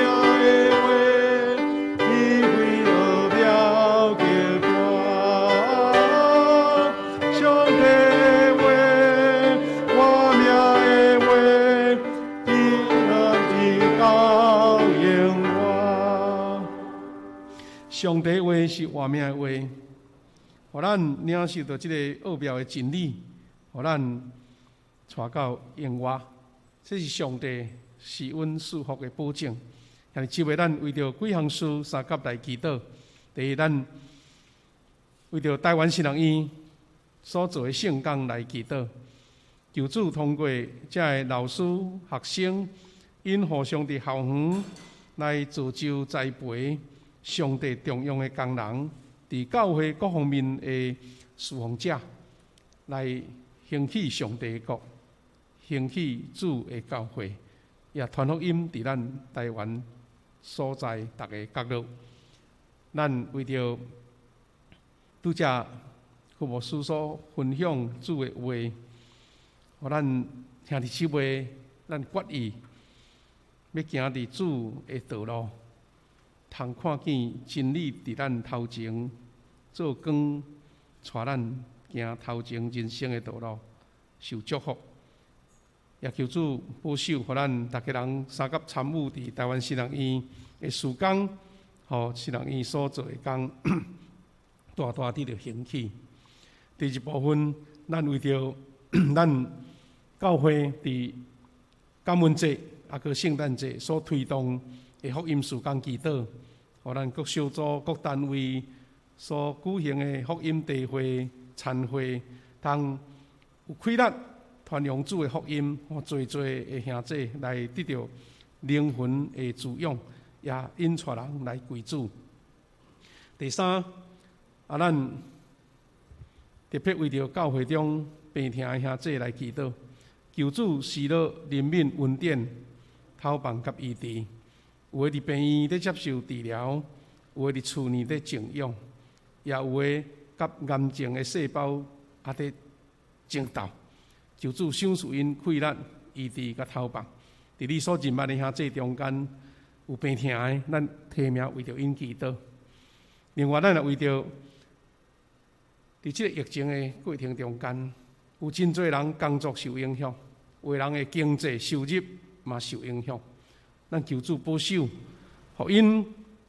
是活命的話，予咱領受著這个奧妙的真理，予咱帶到永活。這是上帝賜阮祝福的保證。兄弟姊妹，咱為著幾項事相佮來祈禱。第一，咱為著台灣神學院所做的聖工來祈禱，求主通過遮个老師、學生，𪜶互相佇校園來造就栽培上帝重用的工人，佇教會各方面的侍奉者，來興起上帝的國，興起主的教會，也傳福音佇咱台灣所在逐个角落。咱為著拄才傅牧師所分享主的話，予咱兄弟姊妹，咱決意欲行佇主的道路，通看見真理佇咱頭前做光，帶咱行頭前人生的道路，受祝福。也求主保守，予咱逐家人相佮參與佇台灣神學院的事工，予神學院所做的工，大大得著興起。第二部分，咱為著咱教會佇感恩節抑閣聖誕節所推動的福音事工祈禱，予咱各小組、各單位所舉行的福音茶會、餐會，通有氣力傳揚主的福音，予濟濟的兄弟來得著靈魂的滋養，也引帶人來歸主。第三，咱特別為著教會中病疼的兄弟來祈禱，求主施予憐憫、恩典、透放佮醫治。有的佇病院咧接受治療，有的佇厝內咧靜養，也有的佮癌症的細胞佇爭鬥。求主賞賜𪜶氣力、醫治佮透放。佇你所認捌的兄弟中間有病疼的，咱提名為著𪜶祈禱。另外，咱也為著佇這个疫情的過程中間，有真濟人工作受影響，有的人的經濟收入嘛受影響。咱求主保守，予𪜶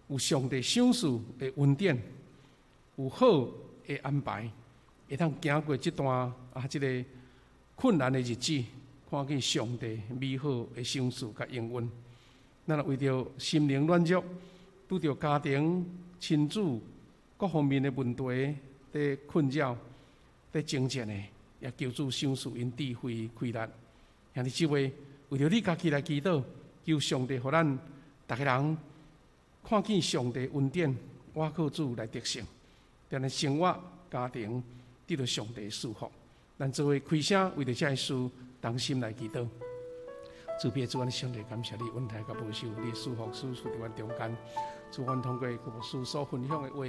有上帝賞賜的恩典，有好的安排，會當行過這段這个困難的日子，看見上帝美好的賞賜佮應允。咱也為著心靈軟弱，拄著家庭、親子各方面的問題佇困擾、佇掙扎的，也求主賞賜𪜶智慧、氣力。兄弟姊妹，為著你家己來祈禱，求上帝予咱逐个人看見上帝恩典，倚靠主來得勝，咱的生活、家庭得著上帝祝福。咱做伙開聲，為著這个事，同心來祈禱。慈悲主，阮上帝感謝你恩待佮保守，你的祝福時時佇阮中間。主，阮通過牧師所分享的話，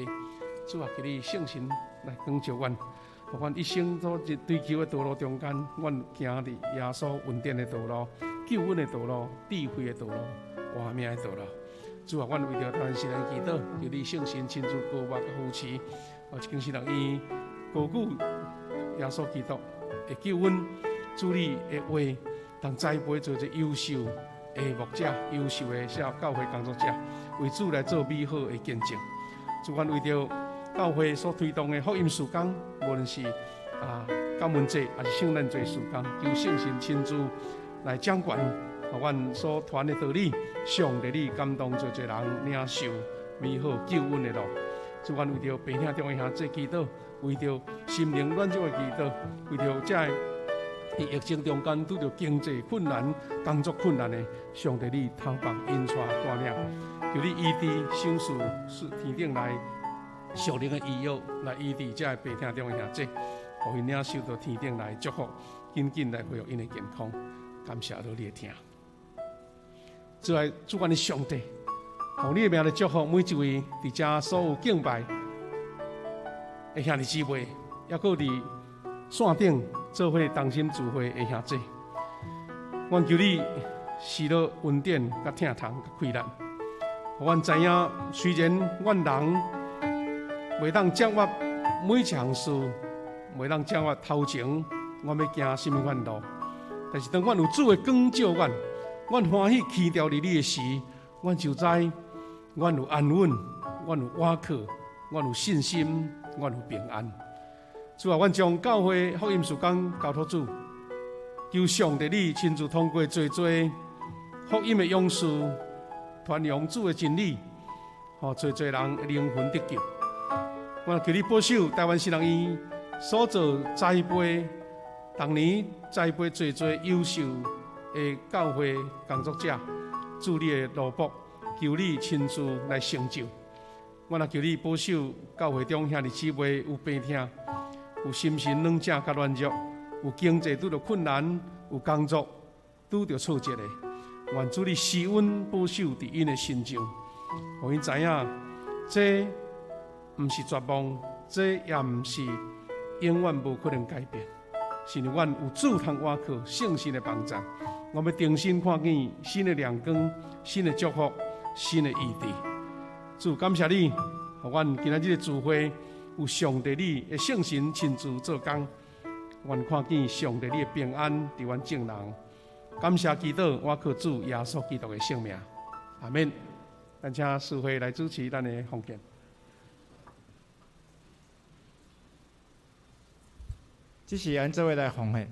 主啊，求你聖神來光照阮，予阮一生所追求的道路中間，阮行佇耶穌恩典的道路、救恩的道路、智慧的道路、活命的道路。主啊，阮為著台灣神學院祈禱，求你聖神親自膏抹佮扶持，予這間神學院高舉耶穌基督的救恩，主你的話，通栽培做一個優秀的牧者、優秀的小教會工作者，為主來做美好的見證。主，阮為著教會所推動的福音事工，無論是感恩節抑是聖誕節事工，求聖神親自來掌權，予阮所傳的道理，上帝你感動濟濟人領受美好救恩的路。主，阮為著病疼中的兄弟祈禱，為著心靈軟弱的祈禱，為著這个佇疫情中間拄著經濟困難、工作困難的，上帝你透放引帶帶領，求你醫治、賞賜是天頂來屬靈的醫藥來醫治這个病疼中的兄弟，予𪜶領受著天頂來祝福，緊緊來恢復𪜶的健康。感謝你的疼。主愛主阮的上帝，予你的名來祝福每一位佇遮所有敬拜的兄弟姊妹，抑閣佇線頂做伙同心聚會的兄弟，阮求你施予恩典、佮疼痛、佮氣力，予阮知影，雖然阮人袂當掌握每一項事，袂當掌握頭前，阮欲行啥物款路，但是當阮有主的光照阮，阮歡喜牽牢佇你的時，阮就知阮有安穩，阮有倚靠，阮有信心，阮有平安。主啊，阮將教會福音事工交託主，求上帝你親自通過濟濟福音的勇士，傳揚主的真理，予濟濟人的靈魂得救。我求你保守台灣神學院所做栽培，逐年栽培濟濟優秀的教會工作者，主你的奴僕，求你親自來成就。我若求你保守教會中兄弟姊妹有病痛，有心神軟弱佮軟弱，有經濟拄著困難，有工作拄著挫折的，願主你施恩保守佇𪜶的身上，予𪜶知影，這毋是絕望，這也毋是永遠無可能改變，是因為阮有主通倚靠聖神的幫助，我欲重新看見新的亮光、新的祝福、新的醫治。主感謝你，予阮今仔日的聚會有上帝你的聖神親自做工，阮看見上帝你的平安佇阮眾人。感謝基督，我靠主耶穌基督的聖名，阿們。咱請司會來主持咱的奉獻。這是按做伙來奉獻。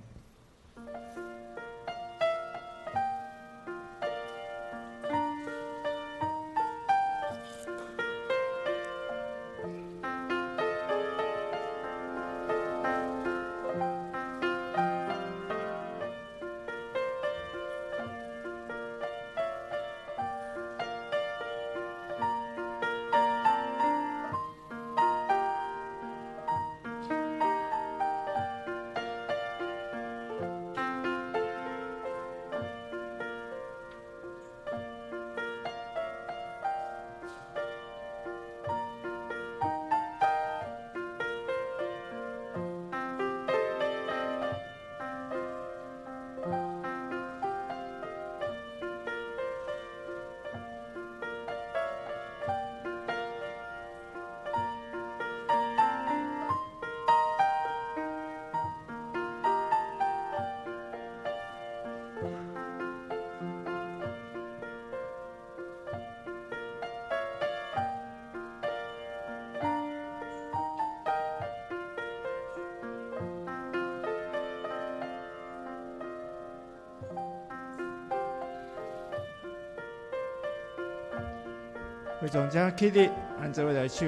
非常正起立，按做伙来唱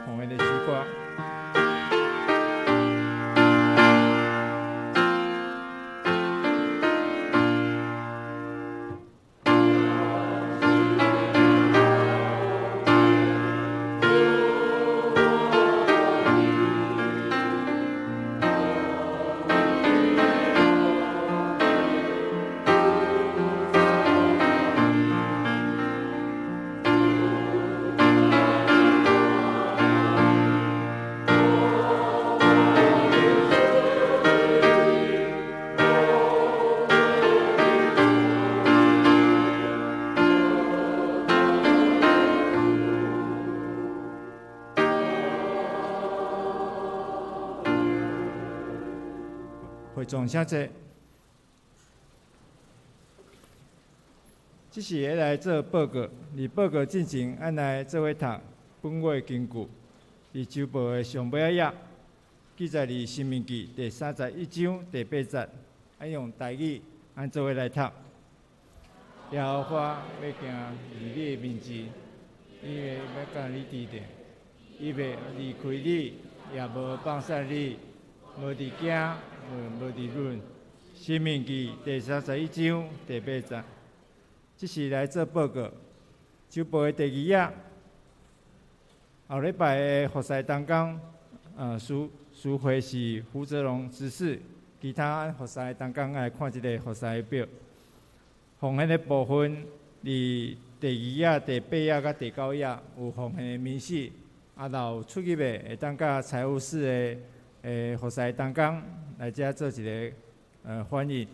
奉献的诗歌。总下这，这是会来做报告。伫报告进前，按来做伙读本月根据，伫周报的上尾仔页，记载伫《申命记》第31章第8节，按用台语按做伙来读。耶和華欲行佇你的面前，因為欲共你治定，伊袂離開你，也無放捨你，無佇驚。無佇論，申命記第31章第8節，這是來做報告。周報的第2頁，後禮拜的服侍同工，司會是胡澤龍執事，其他服侍同工愛看這个服侍表。奉獻的部分，佇第2頁、第8頁佮第9頁有奉獻的明細，啊，若有出入的，會當佮財務室的服侍同工來遮做一个反映。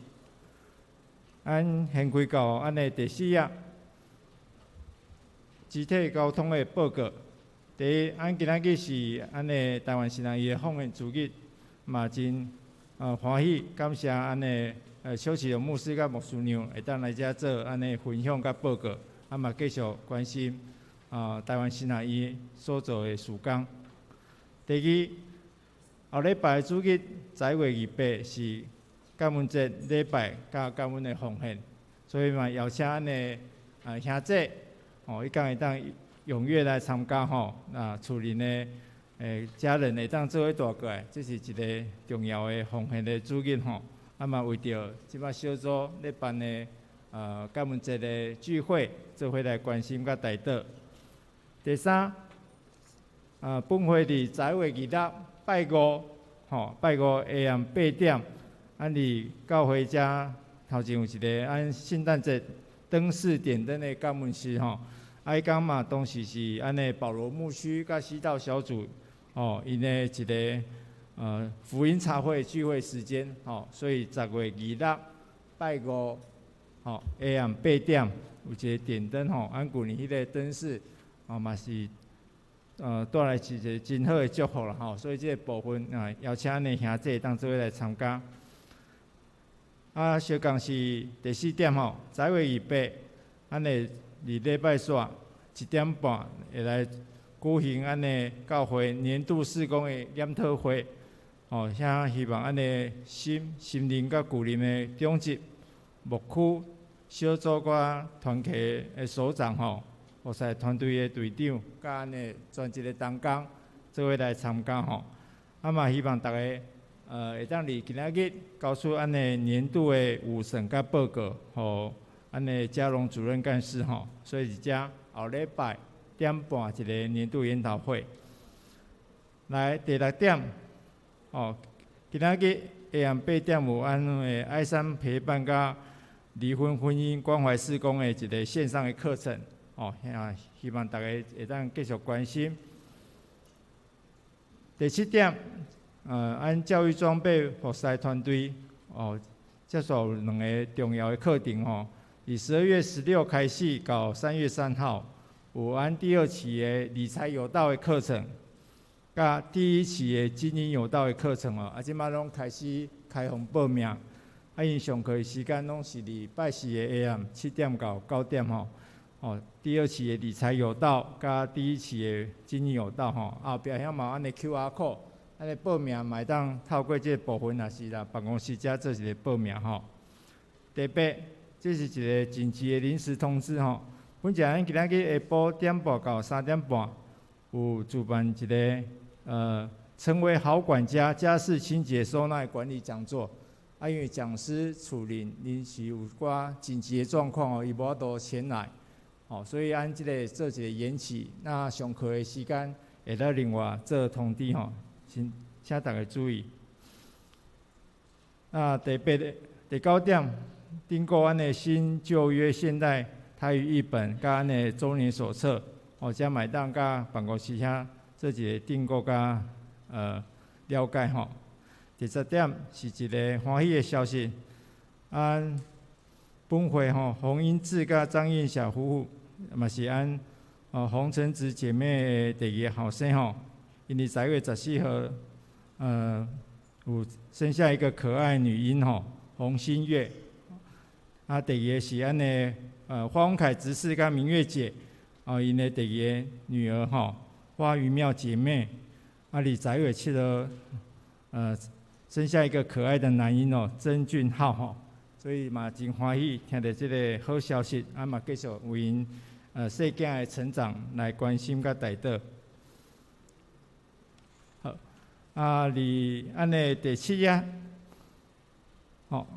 咱先開到咱的第4頁，肢體溝通的報告。第一，咱今仔日是咱的台灣神學院的奉獻主日，嘛真歡喜，感謝咱的小市的牧師佮牧師娘會當來遮做按呢分享佮報告，啊嘛繼續關心啊，台灣神學院所做的事工。第二，後禮拜主日11月28是感恩節禮拜佮感恩的奉獻，所以嘛邀請咱的啊兄弟哦，伊講會當踴躍來參加吼，啊厝裡的家人會當做伙帶過來，這是一个重要的奉獻的主日吼。啊嘛為著這擺小組咧辦的感恩節的聚會，做伙來關心佮代禱。第三，啊本會佇11月26拜五，吼拜五下暗8點，咱佇教會遮頭前有一个按聖誕節燈飾點燈的感恩式吼。啊，彼工嘛當時是按呢保羅牧師佮西道小組，吼，𪜶的一个福音茶會聚會時間，吼，所以10月26拜五，吼，下暗八點有一个點燈吼，按舊年彼个燈飾，吼嘛是帶來一个真好的祝福啦吼，所以這个部分啊，邀請咱的兄弟當做伙來參加。啊，相仝是第四點吼，11月28，咱會佇禮拜四1點半會來舉行咱的教會年度事工的研討會，吼，遐希望咱的心心靈佮舊林的長執牧區小組佮團契的所長吼，服侍團隊的隊長，佮咱的全職的同工做伙來參加吼。啊嘛希望逐个會當佇今仔日交出咱的年度的預算佮報告，予咱的嘉榮主任幹事吼。所以佇遮後禮拜點半一個年度研討會。來第六點，哦，今仔日下暗八點有按的愛山陪伴佮離婚婚姻關懷事工的一個線上的課程，哦，希望大家會當繼續關心。第七點，按教育裝備服侍團隊，哦，接受兩个重要的課程吼，佇12月16開始到3月3號，有按第二期的理財有道的課程，佮第一期的經營有道的課程哦，啊，這擺攏開始開放報名，啊，𪜶上課的時間攏是禮拜四的下暗7點到9點吼，哦，第二期的理財有道，佮第一期的經營有道吼，後壁遐嘛有按呢 QR code。按呢報名嘛會當透過這個部分，也是啦，辦公室遮做一个報名吼。第八，這是一个緊急的臨時通知吼。本正咱今仔日下晡點半到3點半，有主辦一个成為好管家家事清潔收納管理講座。啊，因為講師處理臨時有寡緊急的狀況哦，伊無法度前來，哦，所以按這个做一個延期。那上課的時間會當另外做通知吼。請請大家注意。那第八个、第九點，訂購按的新舊約現代台語譯本，佮按的週年手冊，哦，遮嘛會當佮辦公室遐做一个訂購佮了解吼。第十點是一个歡喜的消息，按本會吼洪英志佮張燕霞夫婦，嘛是按洪成子姐妹的第二个後生吼。𪜶佇11月14號，有生下一個可愛女嬰吼，洪新月。啊，第二个是按呢，花文凱執事佮明月姐，哦，𪜶的第二个女兒吼，花雲妙姐妹。啊，佇11月7號，生下一個可愛的男嬰哦，曾俊浩吼。所以嘛真歡喜聽著這个好消息，啊嘛繼續為𪜶細囝的成長來關心佮代禱。啊，佇按呢第七頁，吼，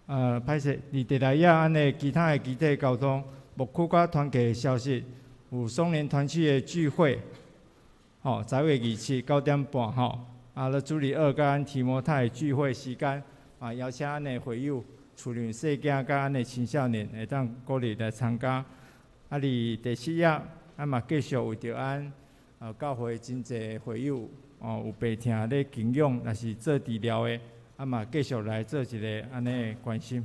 歹勢，佇第六頁按呢其他的肢體交通，牧區佮團契的消息，有松年團契的聚會，吼，11月27 9點半，吼，啊，咧主日二佮按提摩太聚會時間，啊，邀請按呢會友、厝裡細囝佮按呢青少年會當鼓勵來參加。啊，佇第七頁，啊嘛繼續為著按，教會真濟會友。哦，有病痛咧靜養，抑是做治療的，啊嘛繼續來做一个按呢關心。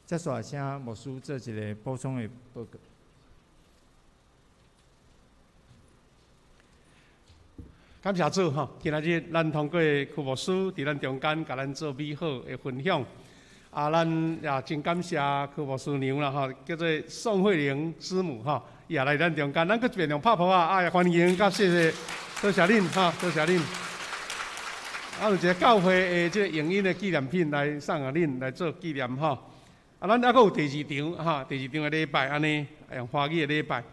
接續請牧師做一个補充的報告。感謝主吼，今仔日咱通過柯牧師佇咱中間，共咱做美好的分享。啊，咱也真感謝柯牧師娘啦吼，叫做宋慧玲師母吼，伊也來咱中間，咱閣一遍用拍噗仔，啊，歡迎佮謝謝，多謝恁哈，多謝恁。啊，有一个教會的這个影音的紀念品來送予恁來做紀念吼。啊，咱猶閣有第二場哈，第二場的禮拜按呢，用華語的禮拜。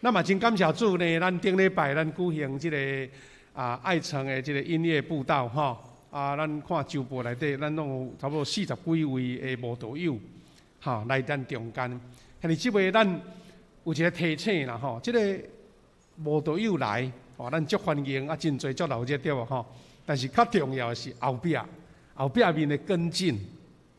咱嘛真感謝主呢，咱頂禮拜咱舉行這个愛城的這个音樂佈道吼。啊，咱看週報內底，咱攏有差不多四十幾位的慕道友，吼來咱中間。但是這回咱有一个提醒啦吼，這个慕道友來，吼，咱足歡迎啊，真濟足熱熱對無吼。但是較重要的是後壁，後壁面的跟進，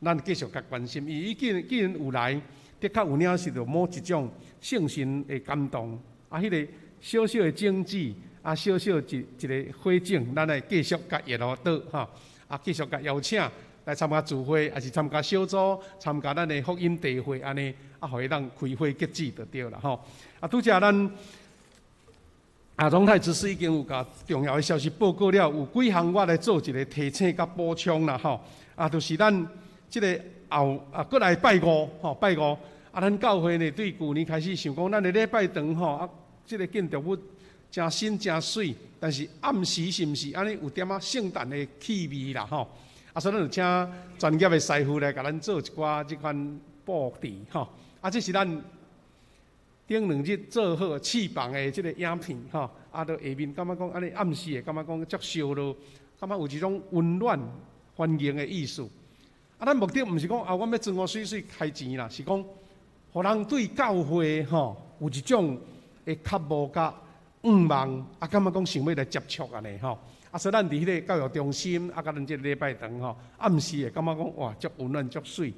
咱繼續共關心。伊既然有來，的確有領受著某一種聖神的感動，啊，彼个小小的種子，啊，小小一個火種，咱來繼續共伊落倒吼，啊，繼續共邀請來參加聚會，抑是參加小組，參加咱的福音聚會，按呢，啊，予伊當開花結籽就對啦吼。啊，拄才咱榮泰執事已經有共重要的消息報告了，有幾項我來做一個提醒佮補充啦吼。啊，就是咱這个後啊，閣來拜五吼，拜五啊，咱教會呢對舊年開始想講，咱的禮拜堂吼啊，這个建築物誠新誠媠，但是暗時是毋是按呢有點仔聖誕的氣味啦吼。啊，所以咱就請專業的師傅來共咱做一寡這款布置吼。啊，這是咱頂兩日做好翅膀的這个影片吼，啊，到下面感覺講按呢暗時會感覺講足燒熱，感覺有一種溫暖歡迎的意思。啊，咱目的毋是講啊，阮欲裝予媠媠開錢啦，是講予人對教會吼有一種的渴慕佮向望，啊，感覺講想欲來接觸按呢吼。啊，所以咱佇彼个教育中心，啊，佮咱這个禮拜堂吼，暗時會感覺講哇，足溫暖足媠。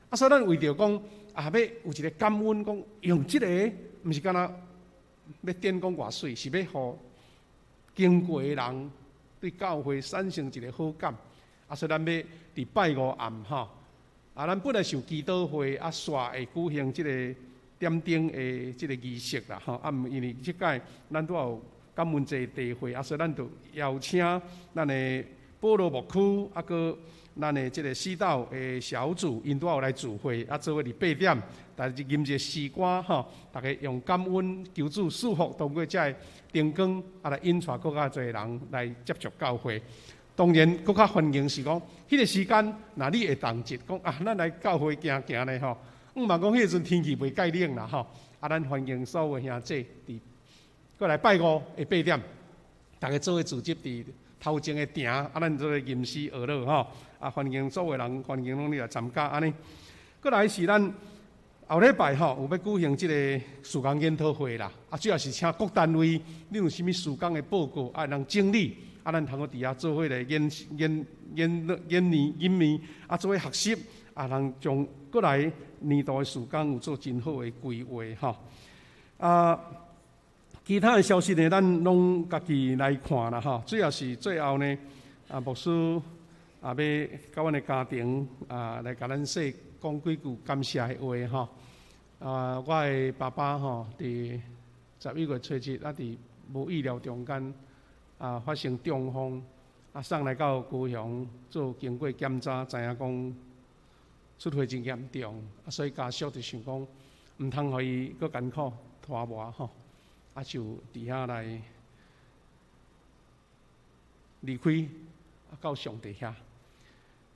啊，所以咱為著講啊，欲有一个感恩，講用這个，毋是干焦欲展講偌媠，是欲予經過的人對教會產生一个好感。啊，所以咱欲佇拜五暗吼，啊，咱本來是有祈禱會，啊，煞會舉行這个點燈的這个儀式啦，吼。啊，毋因為這擺咱拄仔有感恩節聚會，啊，所以咱就邀請咱的保羅牧區，啊，閣咱的這个西道的小組，𪜶拄仔有來聚會，啊，做伙佇八點，大家吟一个詩歌吼，逐家用感恩求主賜福，透過這个燈光，啊，來引帶閣較濟人來接觸教會。當然，閣較歡迎是講，彼个時間，若你會當節，講啊，咱來教會行行咧吼。毋嘛講彼个時陣天氣袂蓋冷啦吼，啊，咱歡迎所有兄弟佇閣來拜五的八點，逐家做伙聚集佇頭前的埕，啊，咱做伙吟詩學樂吼，啊，歡迎所有人，歡迎攏你來參加按呢。閣來是咱後禮拜吼，有欲舉行這个事工研討會啦，啊，主要是請各單位，你有啥物事工的報告，啊，通整理，啊，咱通好佇遐做伙來研研研研研研研，啊，做伙學習，啊，通將閣來年度的事工有做真好的規劃吼。啊，其他的消息呢，咱攏家己來看啦吼。主要是最後呢，啊，牧師啊，欲佮阮的家庭啊，來共咱說講幾句感謝的話吼。啊，我的爸爸吼，佇11月初七，啊，佇無意料中間啊，發生中風，啊，送來到高雄做經過檢查，知影講出血真嚴重，啊，所以家屬就想講，毋通予伊閣艱苦拖磨吼，啊，就佇遐來離開，啊，到上帝遐。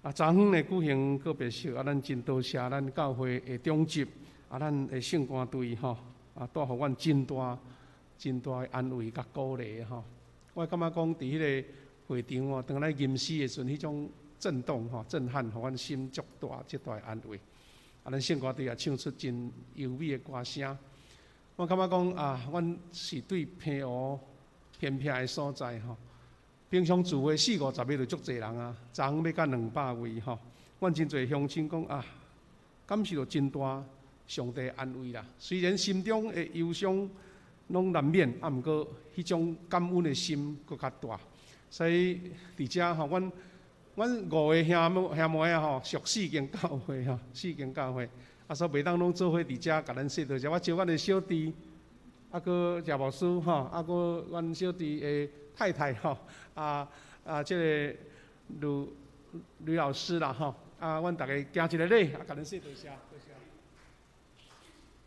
啊，昨昏呢舉行告別式，啊，咱真多謝咱教會的長執，啊，咱的聖歌隊吼，啊，帶予阮真大、真大的安慰佮鼓勵吼。我感覺講佇彼个會場哦，當咱吟詩的時陣，彼種震動吼、震撼，予阮心足大、足大的安慰。啊，咱聖歌隊也唱出真優美的歌聲。我感覺講啊，阮是對澎湖偏僻的所在吼。平常聚會四五十个就足濟人啊，昨昏欲到200位吼。阮真濟鄉親講啊，感受著真大上帝安慰啦。雖然心中的憂傷攏難免，啊，毋過彼種感恩的心閣較大。所以佇遮吼，阮五個兄妹兄妹仔吼，屬四間教會吼，四間教會，啊，所以袂當攏做伙佇遮共咱說多謝。我招阮的小弟，啊，閣謝牧師吼，啊，閣阮小弟的太太吼，啊啊，這个呂呂老師啦吼，啊，阮逐家行一个禮，啊，共咱說多謝，多謝，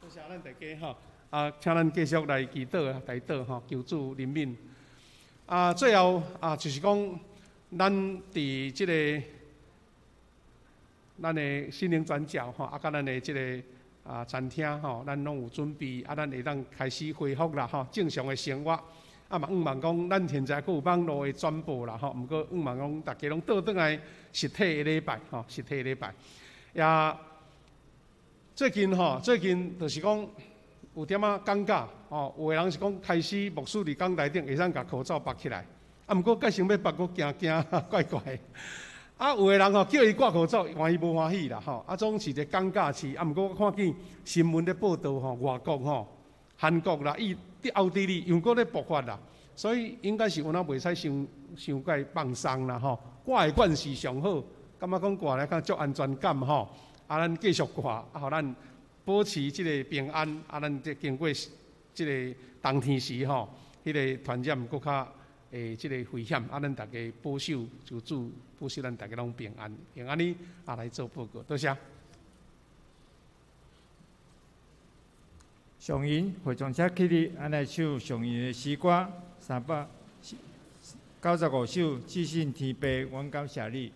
多謝咱大家吼。啊，請咱繼續來祈禱啊，代禱吼，求主憐憫。啊，最後啊，就是講，咱佇這个咱的心靈轉教吼，啊，佮咱的這个啊餐廳吼，咱攏有準備，啊，咱會當開始恢復啦吼，正常的生活。啊嘛，向望講，咱現在閣有網路的轉播啦吼，毋過向望講，逐家攏倒轉來實體的禮拜吼，實體的禮拜。也最近吼，最近就是講有點仔尷尬吼，有的人是講開始牧師佇講台頂會使共口罩縛起來，啊，毋過改成欲縛，閣驚驚怪怪。啊，有的人吼叫伊掛口罩，歡喜無歡喜啦吼，啊，總是一个尷尬期。啊，毋過我看見新聞咧報導吼，外國吼、韓國啦、伊佇奧地利又閣咧爆發啦，所以應該是有哪袂使傷傷過放鬆啦吼。掛會慣是上好，感覺講掛來較足安全感吼。啊，咱繼續掛，啊，予咱保持這个平安，啊，咱這經過這个冬天時吼，彼个傳染閣較會這个危險，啊，咱逐家保守求主保守咱逐家攏平安，用按呢啊來做報告，多謝。上銀會眾請起立，咱來唱上銀的詩歌395首，至信天父，阮感謝你。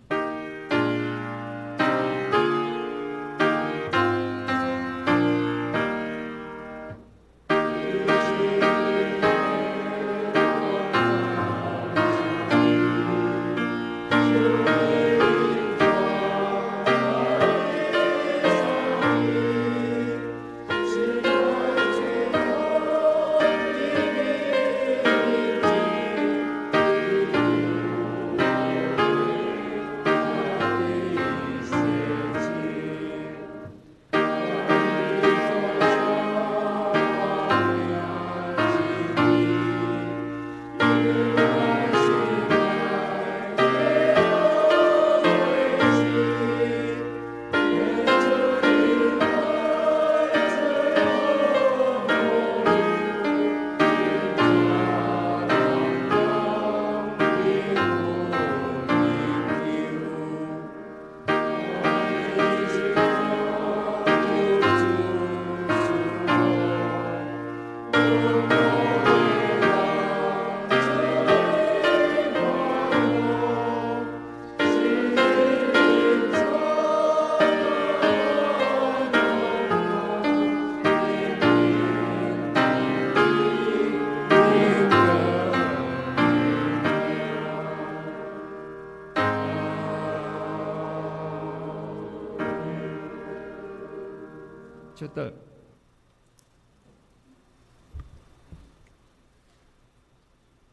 祝祷。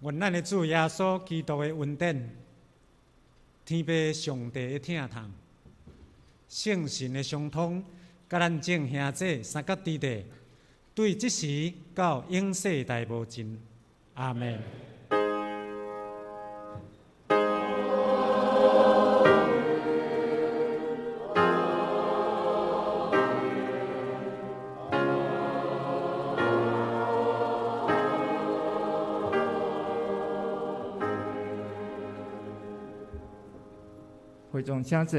願咱的主耶穌基督的恩典、天父上帝的疼痛、聖神的相通，佮咱眾兄弟三甲弟弟，對這時到永世代無盡。阿們。會眾請坐。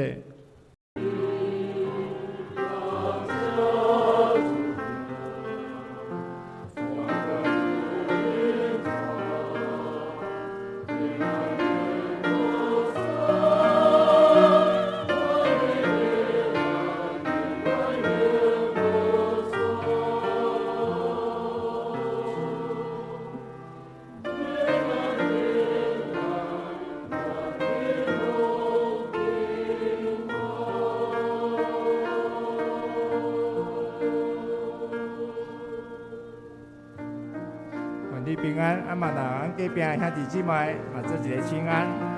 願你平安，啊嘛，若咱隔壁兄弟姊妹嘛做一个請安。